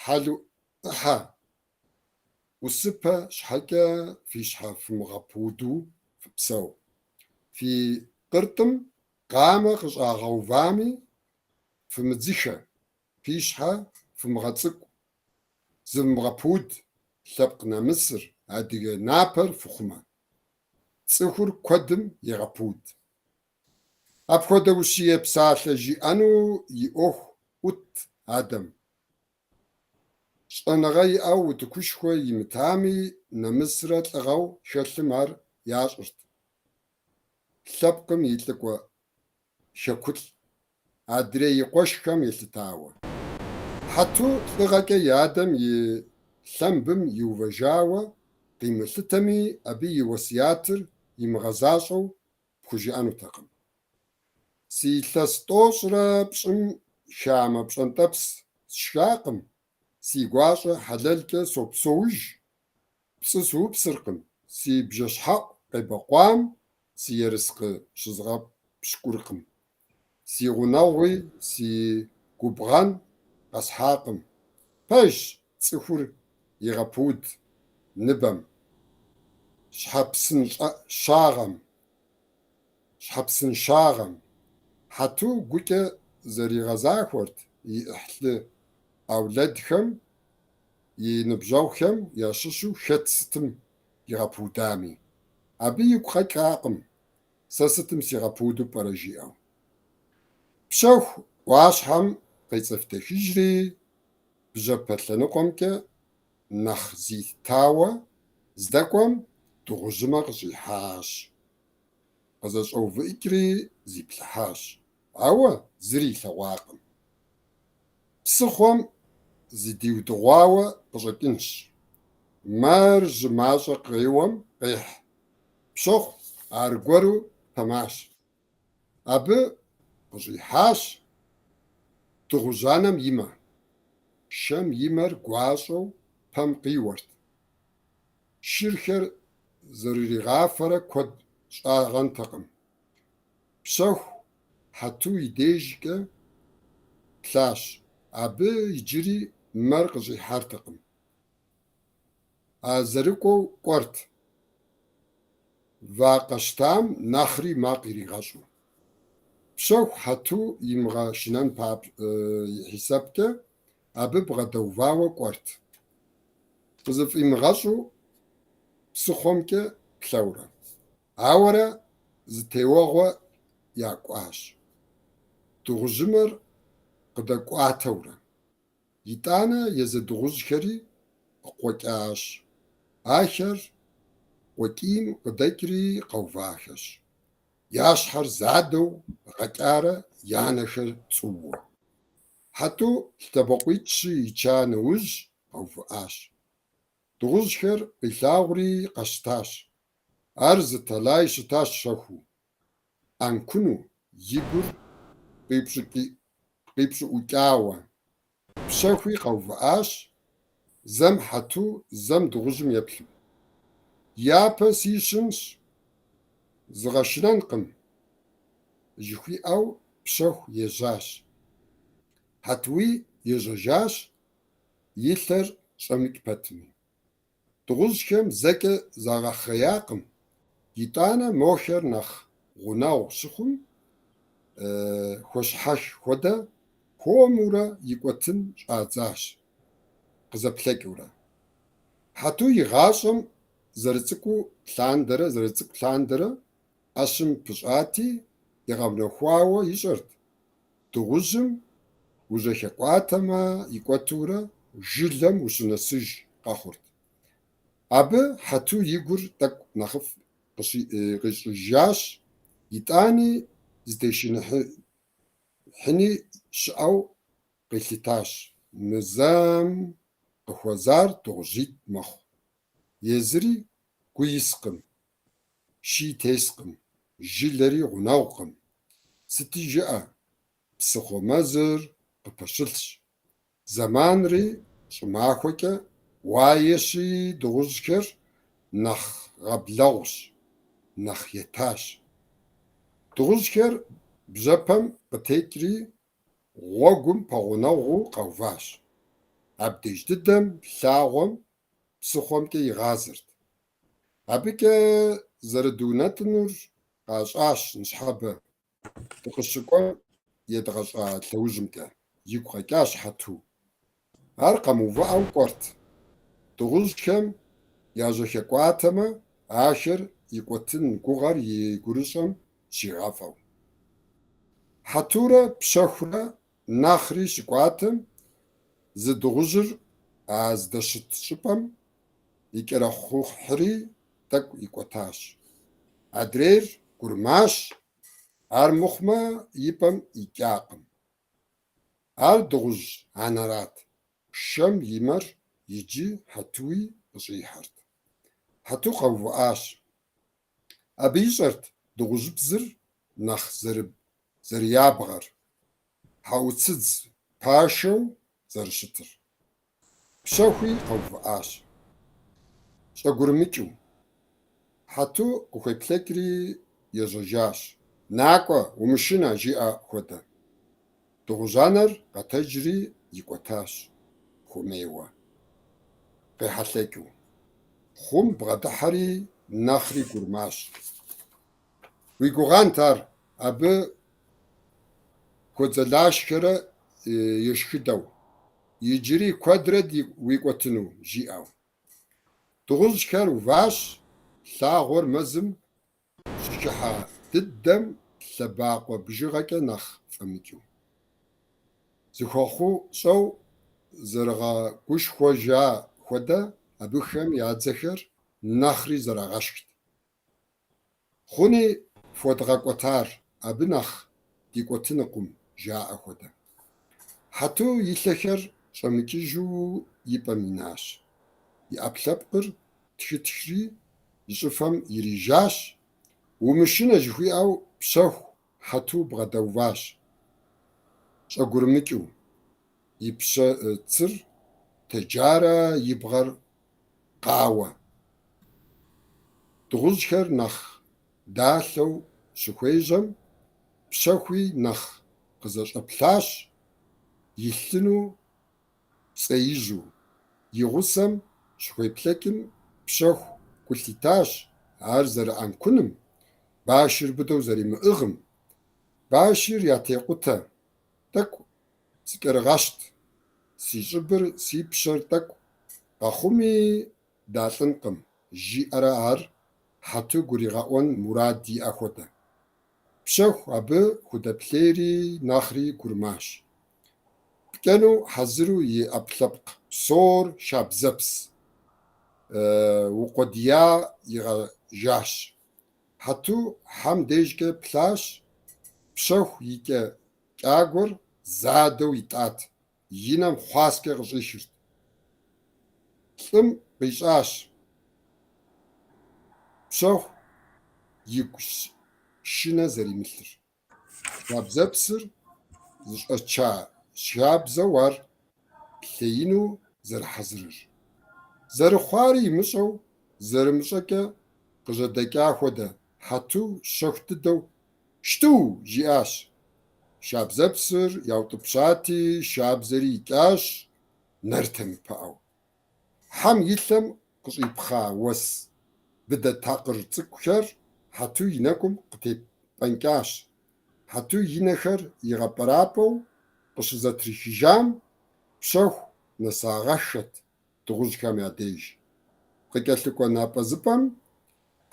Хьэлу ӏыхьэ, ӏусыпэ щхьэкӏэ фи щхьэ фымыгъэпуду фыпсэу. Фи къыртӏым къамэ къыщӏагъэувами, фымыдзыхэ, фи щхьэ фымыгъэцӏыкӏу, зывмыгъэпуд, лъэпкъ нэмысыр, адыгэ напэр фыхъумэ. Цӏыхур куэдым егъэпуд. Апхуэдэ ущие псалъэ жиӏэну и ӏуэху ӏутт адэм. Щӏэныгъэ иӏэу утыкушхуэ имытами, нэмысрэ лӏыгъэу хэлъым ар ящӏырт лъэпкъым и лӏыкӏуэ хэкулӏ, адрей и къуэшхэм елъытауэ. Хьэту лӏыгъэкӏэ и адэм и лъэмбым иувэжауэ къимылъытэми, абы и уэсятыр имыгъэзащӏэу пхужыӏэнутэкъым. Си илъэс тӏощӏрэ пщӏым хамэ пщӏэнтӏэпс сшхакъым, си гуащӏэ хьэлэлкӏэ сопсэуж, пцӏы сыупсыркъым, си бжэщхьэӏу къебэкъуам си ерыскъы щызгъэпщкӏуркъым, си гъунэгъуи си губгъэн къэсхьакъым. Пэжщ, цӏыхур егъэпуд ныбэм, щхьэпсынщӏагъэм. Хьэту гукӏэ зэригъэзахуэрт и ӏыхьлы-ӏэулэдхэм, и ныбжьэгъухэм ящыщу хэт сытым игъэпудами. Абы игу къэкӏакъым сэ сытым сигъэпуду пӏэрэ жиӏэу. Пщэху ӏуащхьэм къецӏэфтэхыжри, бжьэпэ лъэныкъуэмкӏэ нэхъ зитауэ здэкӏуэм, дыгъужьымэ къыщӏихьащ. Къызэщӏэувыӏыкӏри зиплъыхьащ, ауэ зыри илъэгъуакъым. Псыхъуэм зыдиудыгъуауэ къыщӏэкӏынщ. Мэр жьы мащӏэ къеуэм къехь. Пщэху аргуэру пэмащ. Абы къыщӏихьащ дыгъужь анэм и мэ. Шэм и мэр гуащӏэу пэм къиуэрт. Шырхэр зэрыригъафэрэ куэд щӏагъэнтэкъым. Пщэху Хьэту и дежкӏэ плъащ. Абы иджыри мэр къыщӏихьэртэкъым. А зэрыкӏуэу кӏуэрт, вакъэ щтам нэхъри макъ иригъэщӏу. Пщэху Хьэту имыгъэшынэн хьисэпкӏэ абы бгъэдэувауэ кӏуэрт, къызыфӏимыгъэщӏу псыхъуэмкӏэ плъэурэ. Ауэрэ зы теуэгъуэ якӏуащ, дыгъужьымэр къыдэкӏуатэурэ. Итӏанэ езы дыгъужьхэри къыкъуэкӏащ. Ахэр къуэкӏийм къыдэкӏри къэувахэщ, я щхьэр задэу гъэкӏарэ я нэхэр цӏууэ. Хьэту лъэбакъуитӏ-щы ича нэужь къэувыӏащ. Дыгъужьхэр къилъагъури къэщтащ. Ар зы тэлай щытащ щэхуу, ӏэнкуну, и гур къипщӏыӏукӏауэ. Пщэхуи къэувыӏащ, зэм Хьэту, зэм дыгъужьым еплъу. Япэ сищынщ, згъэшынэнкъым, жыхуиӏэу Пщэху ежьащ. Хьэтуи ежьэжащ, и лъэр щӏэмыкӏ пэтми. Дыгъужьхэм зэкӏэ загъэхъеякъым, итӏанэ мохэр нэхъ гъунэгъу щыхъум, хуэщхьэх хуэдэ, хуэмурэ икӏуэтын щӏадзащ, къызэплъэкӏыурэ. Хьэту и гъащӏэм зэрыцӏыкӏу лъандэрэ ӏэщым пыщӏати, игъэунэхуауэ ищӏэрт, дыгъужьым ужьэхэкӏуатэмэ, икӏуэтурэ жылэм ущынэсыж къэхъурт. Абы Хьэту и гур тӏэкӏу нэхъыфӏ къищӏыжащ, итӏани зытешыныхьыни щыӏэу къилъытащ: мы зэм къыхуэзар дыгъужьитӏ мэхъу, езыри гу искъым, ши тескъым, жылэри гъунэгъукъым. Сыти жыӏэ, псыхъуэ мэзыр къыпэщылъщ. Зэманри щӏымахуэкӏэ уаещи, дыгъужьхэр нэхъ гъаблэгъущ, нэхъ етащ. Дыгъужьхэр бжьэпэм къытекӏри гъуэгум пэгъунэгъуу къэуващ. Абдеж дыдэм лъагъуэм псыхъуэмкӏэ игъазэрт. Абыкӏэ зэрыдунэтӏынур къащӏащ ныщхьэбэ дыкъыщыкӏуэм едгъэщӏа лъэужьымкӏэ, игу къэкӏащ Хьэту. Ар къэмыувыӏэу кӏуэрт. Дыгъужьхэм яжьэхэкӏуатэмэ, ахэр икӏуэтын гугъэр и гурыщӏэм щигъафӏэу. Хьэтурэ Пщэхурэ нэхъри щыкӏуатэм, зы дыгъужьыр а здэщыт щӏыпӏэм икӏэрэхъухьри тӏэкӏу икӏуэтащ. Адрейр гурымащ, армыхъумэ и пӏэм икӏакъым. Ар дыгъужь анэрат. Шэм и мэр иджы Хьэтуи къыщӏихьэрт. Хьэту къэувыӏащ. Абы ищӏэрт дыгъужьыбзыр нэхъ зэрыябгэр, хьэӏуцыдз пашэу зэрыщытыр. Пщэхуи къэувыӏащ, щӏэгурымыкӏыу. Хьэту къыхуеплъэкӏри ежьэжащ: «Накӏуэ, умышынэ», жиӏэ хуэдэ. Дыгъужь анэр къэтэджри икӏуэтащ, хуэмейуэ, къехьэлъэкӏыу. Хъум бгъэдыхьэри нэхъри гурымащ. Уи гугъэнт ар абы хуэдзэлашхэрэ ешхыдэу, иджыри куэдрэ уикӏуэтыну, жиӏэу. Дыгъужьхэр уващ, лъагъуэр мэзым щыхыхьэ дыдэм лъэбакъуэ бжыгъэкӏэ нэхъ фӏэмыкӏыу. Зэхуэхъущӏэу зэрыгъэгушхуэжа хуэдэ, абыхэм я дзэхэр нэхъри зэрыгъэшхт. Хъуни фхуэдгъэкӏуэтар, абы нэхъ дикӏуэтынукъым, жаӏэ хуэдэ. Хьэту и лъэхэр щӏэмыкӏыжу и пӏэм инащ. И ӏэпкълъэпкъыр тхытхри и щӏыфэм ирижащ. Умышынэ жыхуиӏэу Пщэху Хьэту бгъэдэуващ, щӏэгурымыкӏыу. и пщэ цыр тэджарэ и бгъэр къауэ. Дыгъужьхэр нэхъ далъэу щыхуежьэм, Пщэхуи нэхъ къызэщӀэплъащ, илъыну пцӀеижьу. И гъусэм щыхуеплъэкӀым, Пщэху гу лъитащ ар зэрыӀэнкуным, башыр быдэу зэримыӀыгъым. Башыр ятекъутэ, тӀэкӀу сыкӀэрыгъэщт, си щӀыбыр, си пщэр тӀэкӀу къэхъуми далӀынкъым, жиӀэрэ ар Хьэту гуригъэӀуэн мурад иӀэ хуэдэ. Пщэху абы худэплъейри нэхъри гурымащ. ПкӀэну хьэзыру и Ӏэпкълъэпкъ псор шабзэпс укъуэдия игъэжащ. Хьэту хьэм дежкӀэ плъащ, Пщэху и кӀэ кӀагуэр задэу итӀат, и нэм хъуаскӀэ къыщӀихырт. ЛӀым къищӀащ Пщэху игу шынэ зэримылъыр. Шабзэпсыр зыщӀэча шабзэу ар лъеину зэрыхьэзырыр. Зэрыхъуари имыщӀэу, зэрымыщӀэкӀэ къыжьэдэкӀа хуэдэ, Хьэту щэху дыдэу «Шту!» жиӀащ. Шабзэпсыр яутӀыпщати, шабзэри икӀащ, нэр темыпыӀэу. Хьэм и лъэм къыщӀипхъа уэс быдэ такъыр цӀыкӀухэр Хьэту и нэкӀум къытепӀэнкӀащ. Хьэту и нэхэр игъэпӀэрапӀэу къыщызэтрихыжам, Пщэху нэсагъэххэт дыгъужьхэм я деж. КъыкӀэлъыкӀуэ напӀэзыпӀэм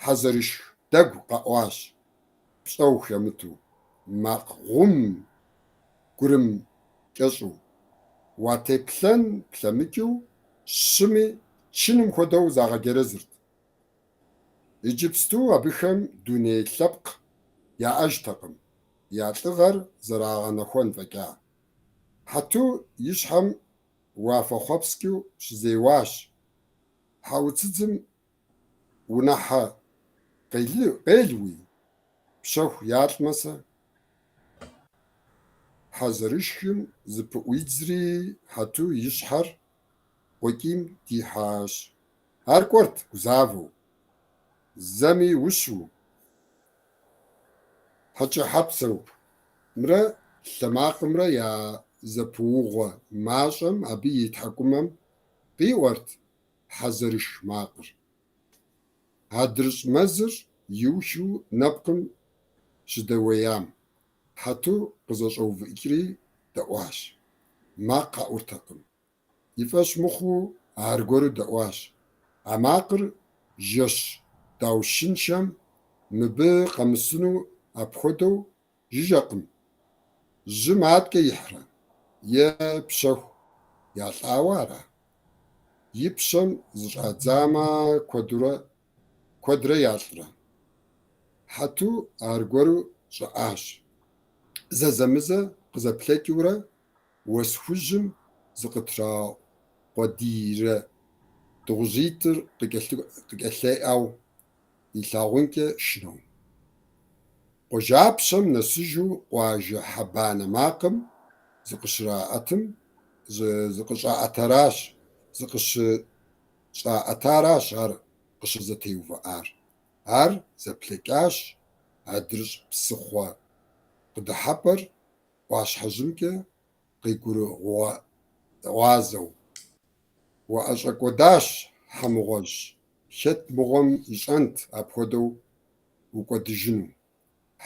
хьэзэрышх дэгу къэӀуащ, пщӀэу хэмыту, макъ гъум, гурым кӀэщӀу. Уатеплъэн плъэмыкӀыу, щыми чыным хуэдэу загъэджэрэзырт. Иджыпсту абыхэм дуней лъэпкъ яӀэжтэкъым, я лӀыгъэр зэрагъэнэхуэн фӀэкӀа. Хьэту и щхьэм уафэхъуэпскӀыу щызеуащ. ХьэӀуцыдзым унэхьэ къелуи, Пщэху ялӀмэ-сэ? Хьэзэрышхым зыпыӀуидзри, Хьэту и щхьэр къуэкӀийм дихьащ. Ар кӀуэрт гузавэу, зэми ущу, хьэкӀэхьэпсэумрэ лъэ макъымрэ я зэпыугъуэ мащӀэм абы и тхьэкӀумэм къиӀуэрт хьэзэрышх макъыр. АдрыщӀ мэзыр иухыу нэпкъым щыдэуеям, Хьэту къызэщӀэувыӀыкӀри дэӀуащ. Макъ къэӀуртэкъым. И фӀэщ мыхъуу, аргуэру дэӀуащ. А макъыр жэщ даущыншэм мыбы къэмысыну апхуэдэу жыжьэкъым. Жьым адэкӀэ ихьрэ? Е Пщэху ялӀауэ ара? И пщэм зыщӀадзамэ, куэдрэ ялӀрэ? Хьэту аргуэру щӀэӀащ. Зэзэмызэ къызэплъэкӀыурэ уэс хужьым зыкъытраукъуэдийрэ дыгъужьитӀыр къыкӀэлъеӀэу илъагъункӀэ шынэу. Къуажапщэм нэсыжу къуажэ хьэ банэ макъым зыкъыщӀаӀэтаращ ар къыщызэтеувыӀар. Ар зэплъэкӀащ, адрыщӀ псыхъуэ къыдыхьэпӀэр ӀуащхьэжьымкӀэ къигурыгъуазэу. УаӀэщӀэкӀуэдащ, хьэ мыгъуэжь, хэт мыгъуэм ищӀэнт апхуэдэу укӀуэдыжыну.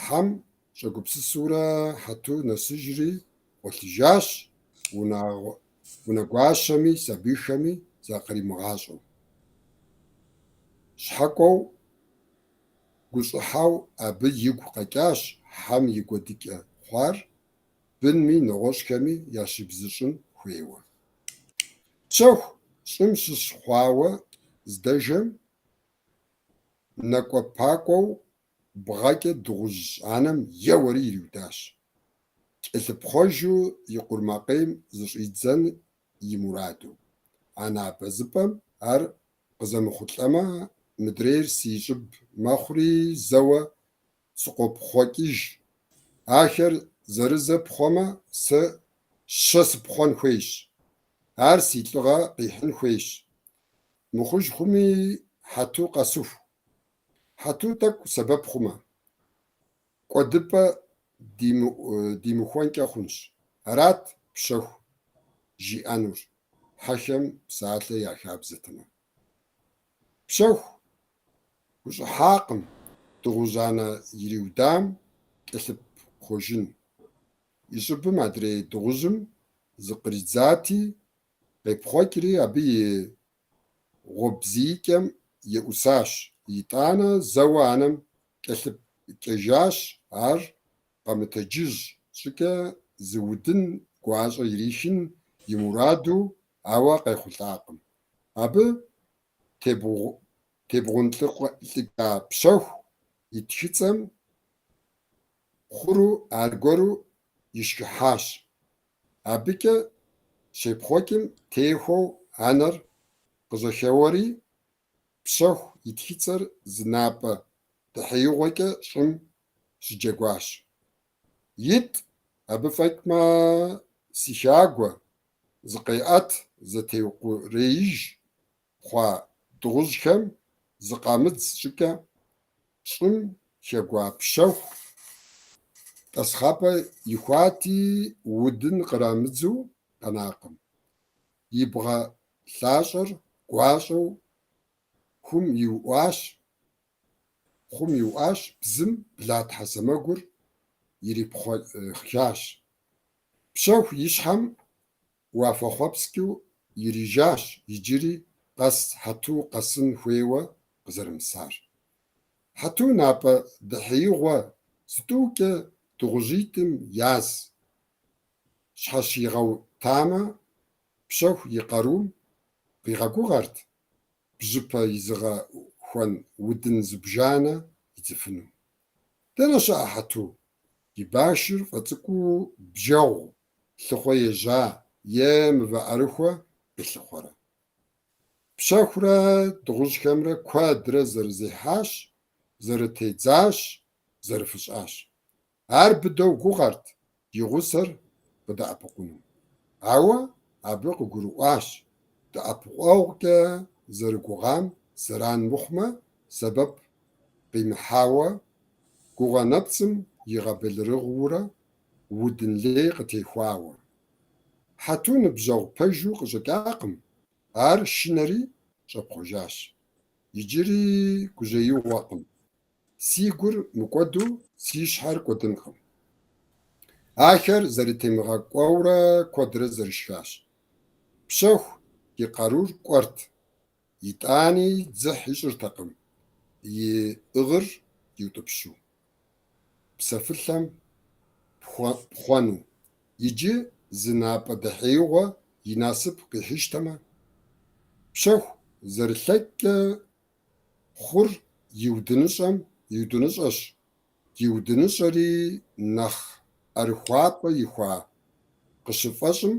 Хьэм щӀэгупсысурэ Хьэту нэсыжри гъуэлъыжащ, унэгуащэми сабийхэми закъримыгъащӀэу. ЩхьэкӀуэу гущӀыхьэу абы игу къэкӀащ хьэм и кӀуэдыкӀэ хъуар бынми нэгъуэщӀхэми ящибзыщӀын хуейуэ. Пщэху щӀым щыщ хъуауэ здэжэм, нэкӀуэпакӀуэу бгъэкӀэ дыгъужь анэм еуэри ириудащ, кӀэлъыпхъуэжу и къурмакъейм зыщӀидзэн и мураду. А напӀэзыпӀэм ар къызэмыхъулӀэмэ, мыдрейр си щӀыб мэхъури, зэуэ сыкъопхъуэкӀыж. Ахэр зэрызэ пхъуэмэ, сэ Щэ сыпхъуэн хуейщ. Ар си лӏыгъэ къихьын хуейщ. Мыхъуж хъуми, Хьэту къэсыху. Хьэту тӏэкӏу сэбэп хъумэ, кӏуэдыпӏэ димыхуэнкӏэ хъунщ. Арат Пщэху жиӏэнур, хьэхэм псалъэ я хабзэтэмэ. Пщэху хущӏыхьакъым дыгъужь анэ ириудам кӏэлъыпхъуэжын. И щӏыбым адрей дыгъужьым зыкъридзати, къепхъуэкӏри абы и гъуэбзиикӏэм еӏусащ, итӏанэ зэуэ анэм кӏэлъыпкӏэжащ, ар къэмытэджыж щӏыкӏэ зы удын гуащӏэ ирихын и мураду, ауэ къехъулӏакъым. Абы тебгъунлӏыкӏа Пщэху и тхыцӏэм хъуру аргуэру ишхыхьащ. Абыкӏэ щепхъуэкӏым техуэу анэр къыжьэхэуэри, Пщэху и тхыцӏэр зы напӏэ дэхьеигъуэкӏэ щӏым щыджэгуащ. Итӏ, абы фӏэкӏмэ, сихагуэ, зыкъеӏэт, зэтеукъуреиж хъуа дыгъужьхэм зыкъамыдз щӏыкӏэ, щӏым хэгуа Пщэху тӏасхъапӏэ ихуати, удын кърамыдзу къэнакъым. И бгъэ лъащӏэр гуащӏэу хъум иуӏуащ, бзым блатхьэ сэмэгур ирипхъуэхащ. Пщэху и щхьэм уафэхъуэпскӏыу ирижащ иджыри къэс Хьэту къэсын хуейуэ къызэрымысар. Хьэту напӏэ дэхьеигъуэ зытӏукӏэ дыгъужьитӏым яз щхьэщигъэутамэ, Пщэху и къарум къигъэгугъэрт бжьыпэ изыгъэхуэн удын зыбжанэ идзыфыну. Дэнэ щыӏэ Хьэту? И башыр фӏэцӏыкӏуу бжэгъу лъыхъуэ ежьа е мывэ ӏэрыхуэ къилъыхъуэрэ? Пщэхурэ дыгъужьхэмрэ куэдрэ зэрызехьащ, зэрытедзащ, зэрыфыщӏащ. Ар быдэу гугъэрт и гъусэр къыдэӏэпыкъуну. Ауэ абы къыгурыӏуащ дэӏэпыкъуэгъукӏэ зэрыгугъам зэран мыхъумэ, сэбэп къимыхьауэ, гугъэ нэпцӏым игъэбэлэрыгъыурэ удын лей къытехуауэ. Хьэту ныбжьэгъу пэжу къыщӏэкӏакъым, ар шынэри щӏэпхъуэжащ. Иджыри гужьеигъуэкъым. Си гур мыкӏуэду си щхьэр кӏуэдынкъым. Ахэр зэрытемыгъэкӏуэурэ куэдрэ зэрышхащ. Пщэху и къарур кӏуэрт, итӏани дзыхь ищӏыртэкъым иӏыгъыр иутӏыпщу псэфылъэм пхъуэну. Иджы зы напӏэ дэхьеигъуэ и насып къихьыщтэмэ, Пщэху зэрылъэкӏкӏэ хъур иудыныщӏэщ, иудыныщӏэри нэхъ ӏэрыхуапӏэ ихуа къыщыфӏэщӏым,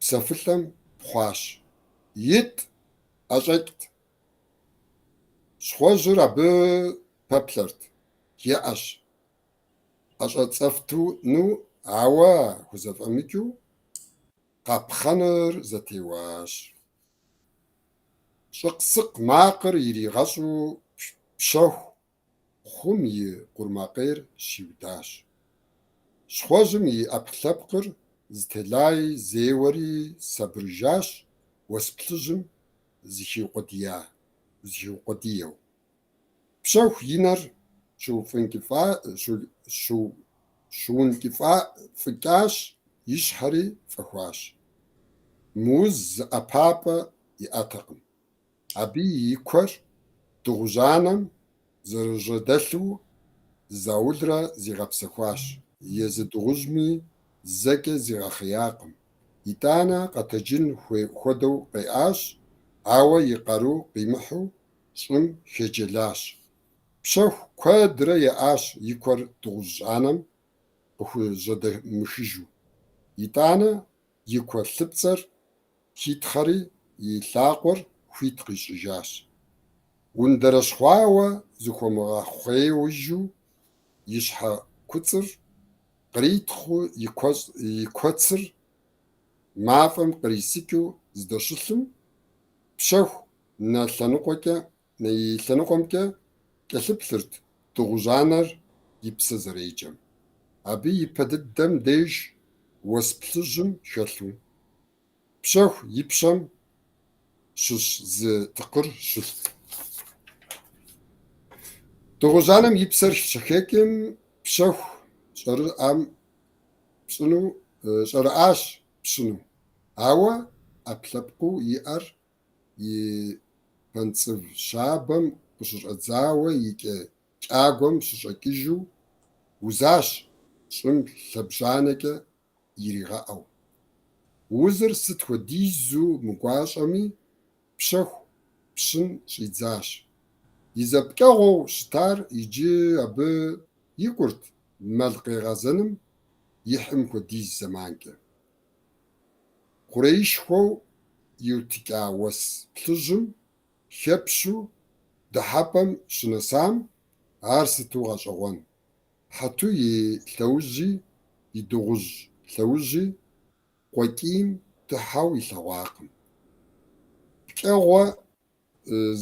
псэфылъэм пхъуащ. Итӏ ӏэщӏэкӏт. Щхъуэжьыр абы пэплъэрт, еӏэщ, ӏэщӏэцӏэфтыну, ауэ хузэфӏэмыкӏыу къапхъэныр зэтеуащ. Щӏыкъ-сыкъ макъыр иригъэщӏу Пщэху хъум и къурмакъейр щиудащ. Щхъуэжьым и ӏэпкълъэпкъыр зытелай зеуэри сабырыжащ, уэс плъыжьым зыхиукъуэдиеу. Пщэху и нэр щыункӏыфӏыкӏащ, и щхьэри фӏэхуащ. Мыуз зы ӏэпапӏэ иӏэтэкъым. Абы и куэр дыгъужь анэм зэрыжьэдэлъу зы заулрэ зигъэпсэхуащ, езы дыгъужьми зэкӏэ зигъэхъеякъым. Итӏанэ къэтэджын хуэдэу къеӏащ, ауэ и къару къимыхьу щӏым хэджэлащ. Пщэху куэдрэ еӏащ и куэр дыгъужь анэм къыхужьэдэмыхыжу. Итӏанэ и куэ лъыпцӏэр хитхъэри и лъакъуэр хуит къищӏыжащ. Ундэрэщхъуауэ зыхуэмыгъэхъеижу и щхьэ куцӏыр къритхъыу и куэцыр мафӏэм кърисыкӏыу здэщылъым, Пщэху нэ лъэныкъуэкӏэ нэ и лъэныкъуэмкӏэ кӏэлъыплъырт дыгъужь анэр и псэ зэреджэм. Абы и пэ дыдэм деж уэс плъыжьым хэлъу, Пщэху и пщэм щыщ зы тыкъыр щылът. Дыгъужь анэм и псэр щыхэкӏым, Пщэху щӏэрыӏэм пщӏыну щӏэрыӏащ пщыну, ауэ ӏэпкълъэпкъыу иӏэр и пэнцӏыв щабэм къыщыщӏэдзауэ и кӏэ кӏагуэм щыщӏэкӏыжу узащ щӏым лъэбжьанэкӏэ иригъэӏэу. Узыр сыт хуэдизу мыгуащӏэми, Пщэху пщын щӏидзащ. И зэ пкӏэгъуэу щытар иджы абы икӏурт мэл къегъэзэным ихьым хуэдиз зэманкӏэ. Хъуреишхуэу иутыкӏа уэс плъыжьым хэпщу дыхьэпӏэм щынэсам, ар сыту гъэщӏэгъуэн! Хьэту и лъэужьи, и дыгъужь лъэужьи къуэкӏийм дыхьэу илъэгъуакъым. Пкӏэгъуэ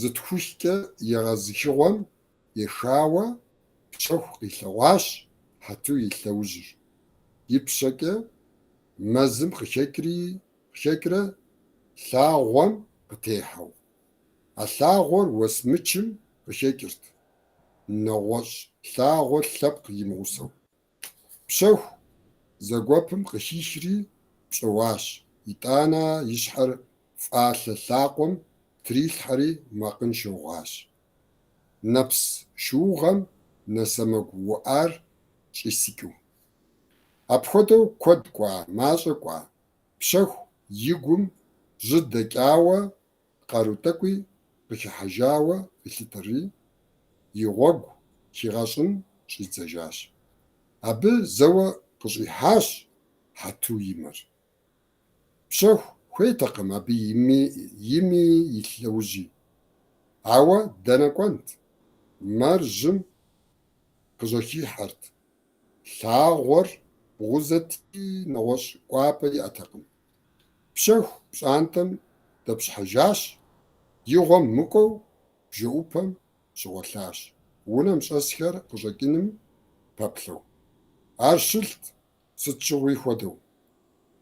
зытхухкӏэ егъэзыхыгъуэм ехауэ Пщэху къилъэгъуащ Хьэту и лъэужьыр. Ипщэкӏэ мэзым къыхэкӏрэ лъагъуэм къытехьэу. А лъагъуэр уэс мычым къыхэкӏырт, нэгъуэщӏ лъагъуэ лъэпкъ имыгъусэу. Пщэху зэгуэпым къыхихри пщӏэуащ, итӏанэ и щхьэр фӏалъэ лъакъуэм трилъхьэри макъыншэу гъащ. Нэпс шыугъэм нэ сэмэгу уӏар щӏисыкӏыу. Апхуэдэу куэд кӏуа, мащӏэ кӏуа, Пщэху и гум жьы дэкӏауэ, къару тӏэкӏуи къыхыхьэжауэ къилъытэри, и гъуэгу хигъэщӏын щӏидзэжащ. Абы зэуэ къыщӏихьащ Хьэту и мэр. Пщэху хуейтэкъым абы и ми и лъэужьи. Ауэ дэнэ кӏуэнт? Мэр жьым къыжьэхихьэрт. Лъагъуэр бгъузэти, нэгъуэщӏ кӏуапӏэ иӏэтэкъым. Пщэху пщӏантӏэм дэпщхьэжащ, и гъуэм мыкӏуэу бжэӏупэм щыгъуэлъащ, унэм щӏэсхэр къыщӏэкӏыным пэплъэу. Ар щылът сыт щыгъуи хуэдэу,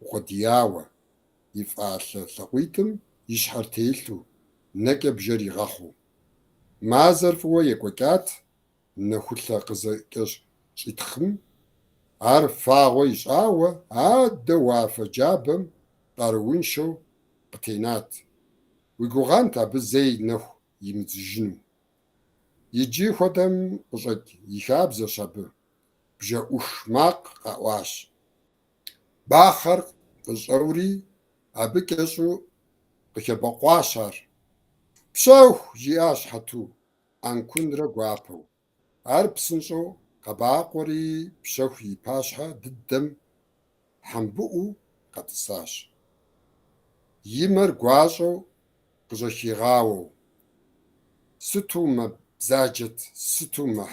укъуэдияуэ, и фӏалъэ лъакъуитӏым и щхьэр телъу, нэкӏэ бжэр игъэхъуу. Мазэр фӏыуэ екӏуэкӏат, нэхулъэ къызэкӏэщӏитхъым, ар фагъуэ ищӏауэ, адэ уафэ джабэм къарууншэу къытенат. Уи гугъэнт абы зэи нэху имыдзыжыну. Иджы хуэдэм къыщӏэкӏ и хабзэщ абы. Бжэӏух макъ къэӏуащ. Бахъэр къыщӏэури, абы кӏэщӏу къыхэбэкъуащ ар. Пщэху! жиӏащ Хьэту, ӏэнкунрэ гуапэу. Ар псынщӏэу къэбакъуэри, Пщэху и пащхьэ дыдэм хьэмбыӏуу къэтӏысащ. И мэр гуащӏэу къыжьэхигъауэу. Сыту мэ бзаджэт, сыту мэ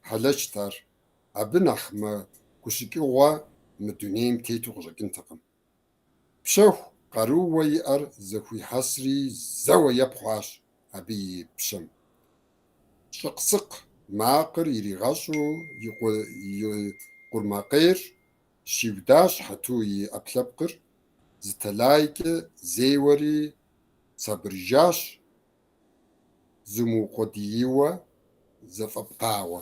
хьэлэчт ар, абы нэхъ мэ гущыкӏыгъуэ мы дунейм тету къыщӏэкӏынтэкъым. Пщэху къарууэ иӏэр зэхуихьэсри зэуэ епхъуащ абы и пщэм. Щӏыкъ-сыкъ макъыр иригъэщӏу и къурмакъейр щиудащ Хьэту и ӏэпкълъэпкъыр, зы тэлайкӏэ зеуэри сабырыжащ, зымыукъуэдийуэ зэфӏэпкъауэ.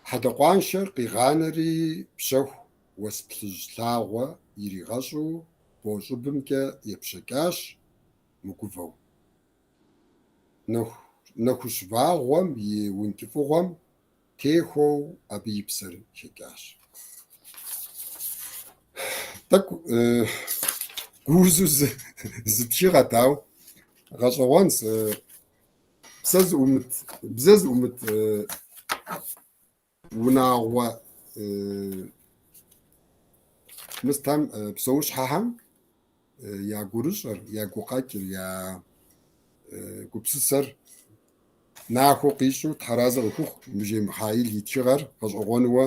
Хьэдэ къуаншэр къигъанэри, Пщэху уэс плъыжь лъагъуэ иригъэщӏу бо щӏыбымкӏэ епщэкӏащ мыгувэу. Нэхущвагъуэм и ункӏыфӏыгъуэм техуэу абы и псэр хэкӏащ. Тӏэкӏу гуузу зы тхыгъэт, ауэ гъэщӏэгъуэнщ. Псэ зыӏумыт, бзэ зыӏумыт унагъуэ мыстам псэущхьэхэм я гурыщӏэр, я гукъэкӏыр, я гупсысэр нахуэу къищӏу Тхьэразэ къыхухъу Мыжей Михаил и тхыгъэр гъэщӏэгъуэнуэ.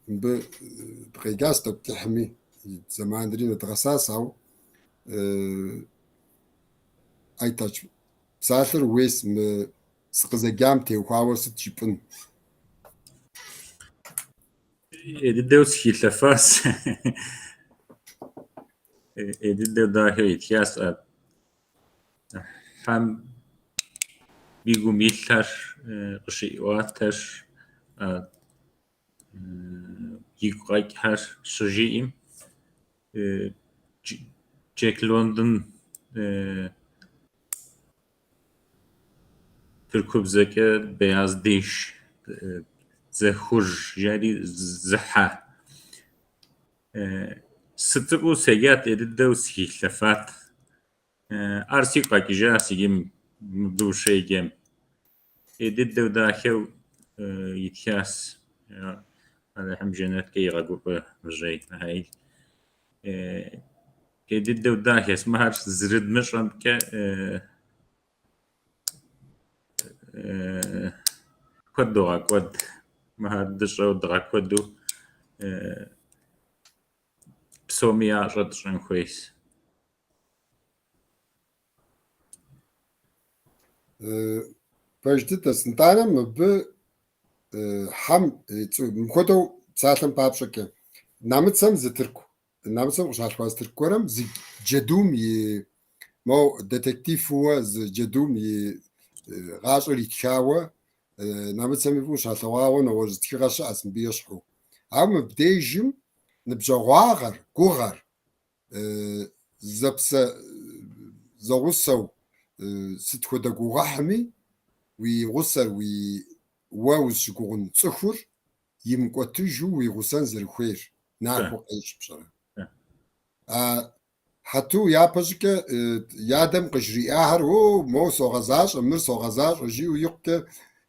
Мыбы дыкъеджащ тӏэкӏу кӏыхьми, зэманри нэдгъэсащ, ауэ Айтэч, псалъэр ууейщ, мы сыкъызэджам теухуауэ сыт жыпӏэн? Ӏей дыдэу сыхилъэфащ. Ӏей дыдэу дахэу итхащ а хьэм и гум илъхэр къыщиӏуатэр, игу къэкӏхэр щыжиӏэм. Джек Лондон тыркубзэкӏэ Beyaz Diş, дзэ хужь жари зы хьэ. Сыцӏыкӏуу седжат, ӏей дыдэу сыхилъэфат. Ар сигу къэкӏыжащ иджы мыбы ущеджэм. Ӏей дыдэу дахэу итхащ. Алыхьым жэнэткӏэ игъэгуфӏэ Мыжей Михаил. Ӏей дыдэу дахэщ. Мыхэр зэрыдмыщӏэмкӏэ куэд догъэкӏуэд. Мыхэр дыщӏэу дгъэкуэду псоми ящӏэ тщӏын хуейщ. Пэж дыдэщ. Нтӏанэ мыбы хьэм мыпхуэдэу псалъэм папщӏэкӏэ, нэмыцэм зы тырку, нэмыцэм къыщалъхуа зы тырку гуэрым зы джэдум и, мо детективуэ зы джэдум и гъащӏэр итхауэ, нэмыцэми фӏыуэ щалъэгъуауэ нэгъуэщӏ зы тхыгъэ щыӏэщ мыбы ещхьу. Ауэ мыбдежым ныбжьэгъуагъэр, гугъэр, зэпсэ зэгъусэу сыт хуэдэ гугъэхьми, уи гъусэр, уи уэ узыщыгугъын цӏыхур имыкӏуэтыжу уи гъусэн зэрыхуейр нахуэ къещӏ, пщӏэрэ. А Хьэту япэ щӏыкӏэ и адэм къыжриӏахэр, о, моуэ согъэзащӏэ, мыр согъэзащӏэ жиӏэу икъукӏэ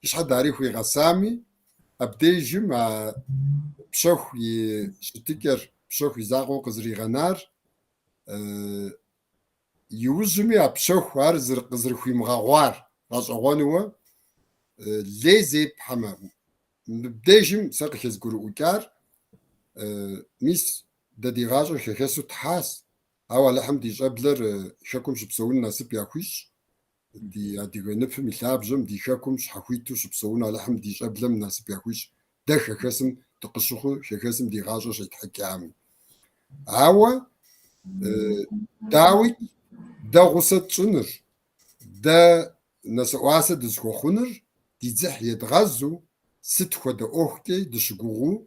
и щхьэ дарий хуигъэсами, абдежым а Пщэху и щытыкӏэр, Пщэху и закъуэу къызэригъэнар, иужьми а Пщэху ар къызэрыхуимыгъэгъуар гъэщӏэгъуэнуэ лей зепхьэмэ, мыбдежым сэ къыхэзгурыӏукӏар, мис дэ ди гъащӏэр хэхэсу тхьащ, ауэ Алыхьым ди щӏэблэр хэкум щыпсэун насып яхуищӏ, ди адыгэ ныпым и лъабжьэм ди хэкум щхьэхуиту щыпсэун Алыхьым ди щӏэблэм насып яхуищӏ, дэ хэхэсым дыкъыщыхъуу хэхэсым ди гъащӏэр щетхьэкӏами. Ауэ, дауикӏ, дэ гъусэ тщӏыныр, дэ нэсэӏуасэ дызыхуэхъуныр ди дзыхь едгъэзу, сыт хуэдэ ӏуэхукӏи дыщыгугъыу,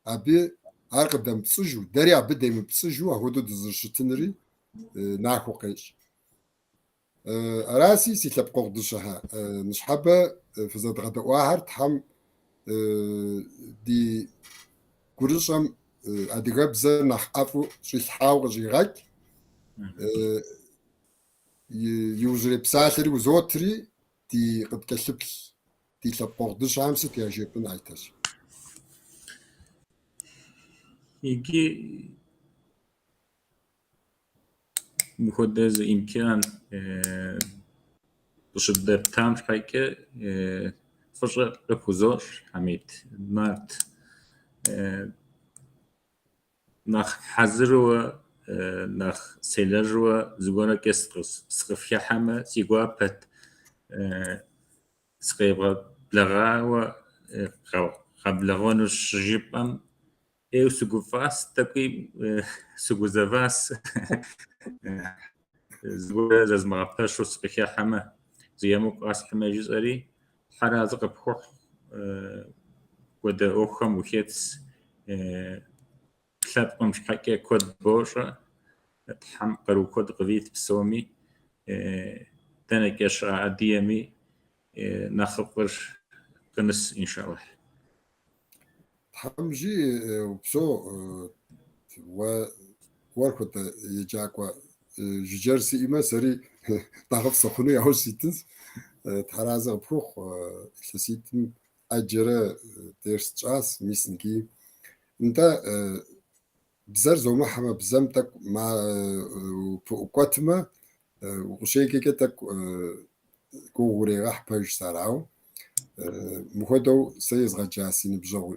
абы ар къыдэмыпцӏыжу, дэри абы демыпцӏыжу апхуэдэу дызэрыщытынри нахуэ къещӏ. Араси, си лъэпкъэгъу дыщэхэ, ныщхьэбэ фызэдгъэдэӏуахэр Тхьэм ди гурыщӏэм адыгэбзэр нэхъ ӏэфӏу щӏилъхьауэ къыщӏигъэкӏ. Иужьрей псалъэри узотри, ди къыткӏэлъыплъ ди лъэпкъэгъу дыщэхэм сыт яжепӏэн, Айтэч? Иджы мыпхуэдэ зы имкан къыщыдэптам щхьэкӏэ фӏыщӏэ къыпхузощӏ, Хьэмид, Нарт. Нэхъ хьэзыруэ, нэхъ селэжьуэ зыгуэркӏэ сыкъыфхыхьэмэ, си гуапэт. Сыкъебгъэблэгъауэ къэблэгъуэну щыжыпӏэм ӏейуэ сыгуфӏащ, тӏэкӏуи сыгузэващ. Зыгуэр зэзмыгъэпэщу сыкъыхыхьэмэ, зы емыкӏу къэсхьмэ жысӏэри, Тхьэразэ къыпхухъу, хуэдэ ӏуэхухэм ухэтщ, лъэпкъым щхьэкӏэ куэд бощӏэ, Тхьэм къару куэд къывит псоми, дэнэкӏэ щыӏэ адыгэми нэхъыфӏыр къыныс, иншаллахь. Тхьэм жиӏэ, упсэу, уэ уэр хуэдэ еджакӏуэ жыджэр сиӏэмэ, сэри нэхъыфӏ сыхъуну яужь ситынщ. Тхьэразэ къыпхухъу, илъэситӏым ӏэджэрэ дерс тщӏащ, мис иджы. Нтӏэ, бзэр зомыхьэмэ, бзэм тӏэкӏу упыӏукӏуэтмэ, укъыщеджэкӏэ тӏэкӏу гугъу урегъэхь, пэжщ ар, ауэ мыхуэдэу сэ езгъэджа си ныбжьэгъу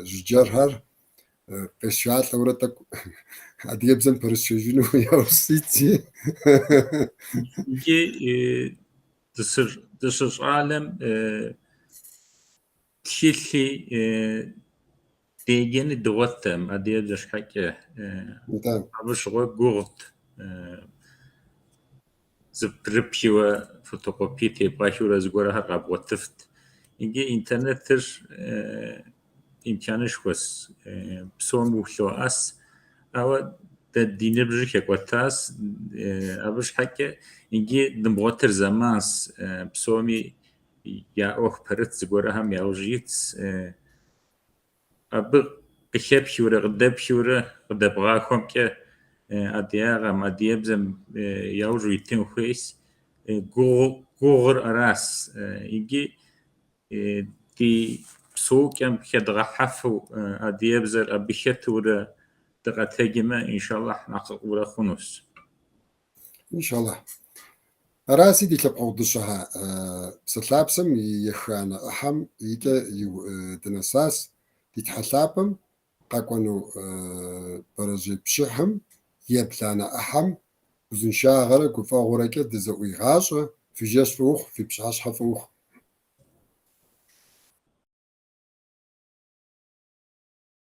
жыджэрхэр Къесшалӏэурэ тӏэкӏу адыгэбзэм пэрысшэжыну яужь ситщи. Иджы дыщыщӏалэм тхылъи деджэни дгъуэттэкъым адыгэбзэ щхьэкӏэ. Абы щыгъуэ гугъут зэпрыпхыуэ фотокопи тебгъэхыурэ зыгуэрхэр къэбгъуэтыфт. Иджы интернетыр имканышхуэщ, псом улъоӏэс, ауэ дэ ди ныбжьыр хэкӏуэтащ, абы щхьэкӏэ иджы дымыгъуэтыр зэманщ, псоми я ӏуэху пэрыт зыгуэрхэм яужь итщ. Абы къыхэпхыурэ, къыдэпхыурэ, къыдэбгъахуэмкӏэ адыгагъэм, адыгэбзэм яужь уитын хуейщ. Гугъур аращ. Иджы ди псэукӏэм хэдгъэхьэфу адыгэбзэр абы хэтурэ дыкъэтэджмэ, иншаллахь, нэхъыфӏурэ хъунущ. Иншаллахь. Араси, ди лъэпкъэгъу дыщэхэ, псалъапсэм и еханэ ӏыхьэм и кӏэ дынэсащ. Ди Тхьэ лъапӏэм къэкӏуэну бэрэжьей пшыхьым ебланэ ӏыхьэм узыншагъэрэ гуфӏэгъуэрэкӏэ дызэӏуигъащӏэ, фи жэщ фӏы ухъу, фи пщыхьэщхьэ фӏы ухъу.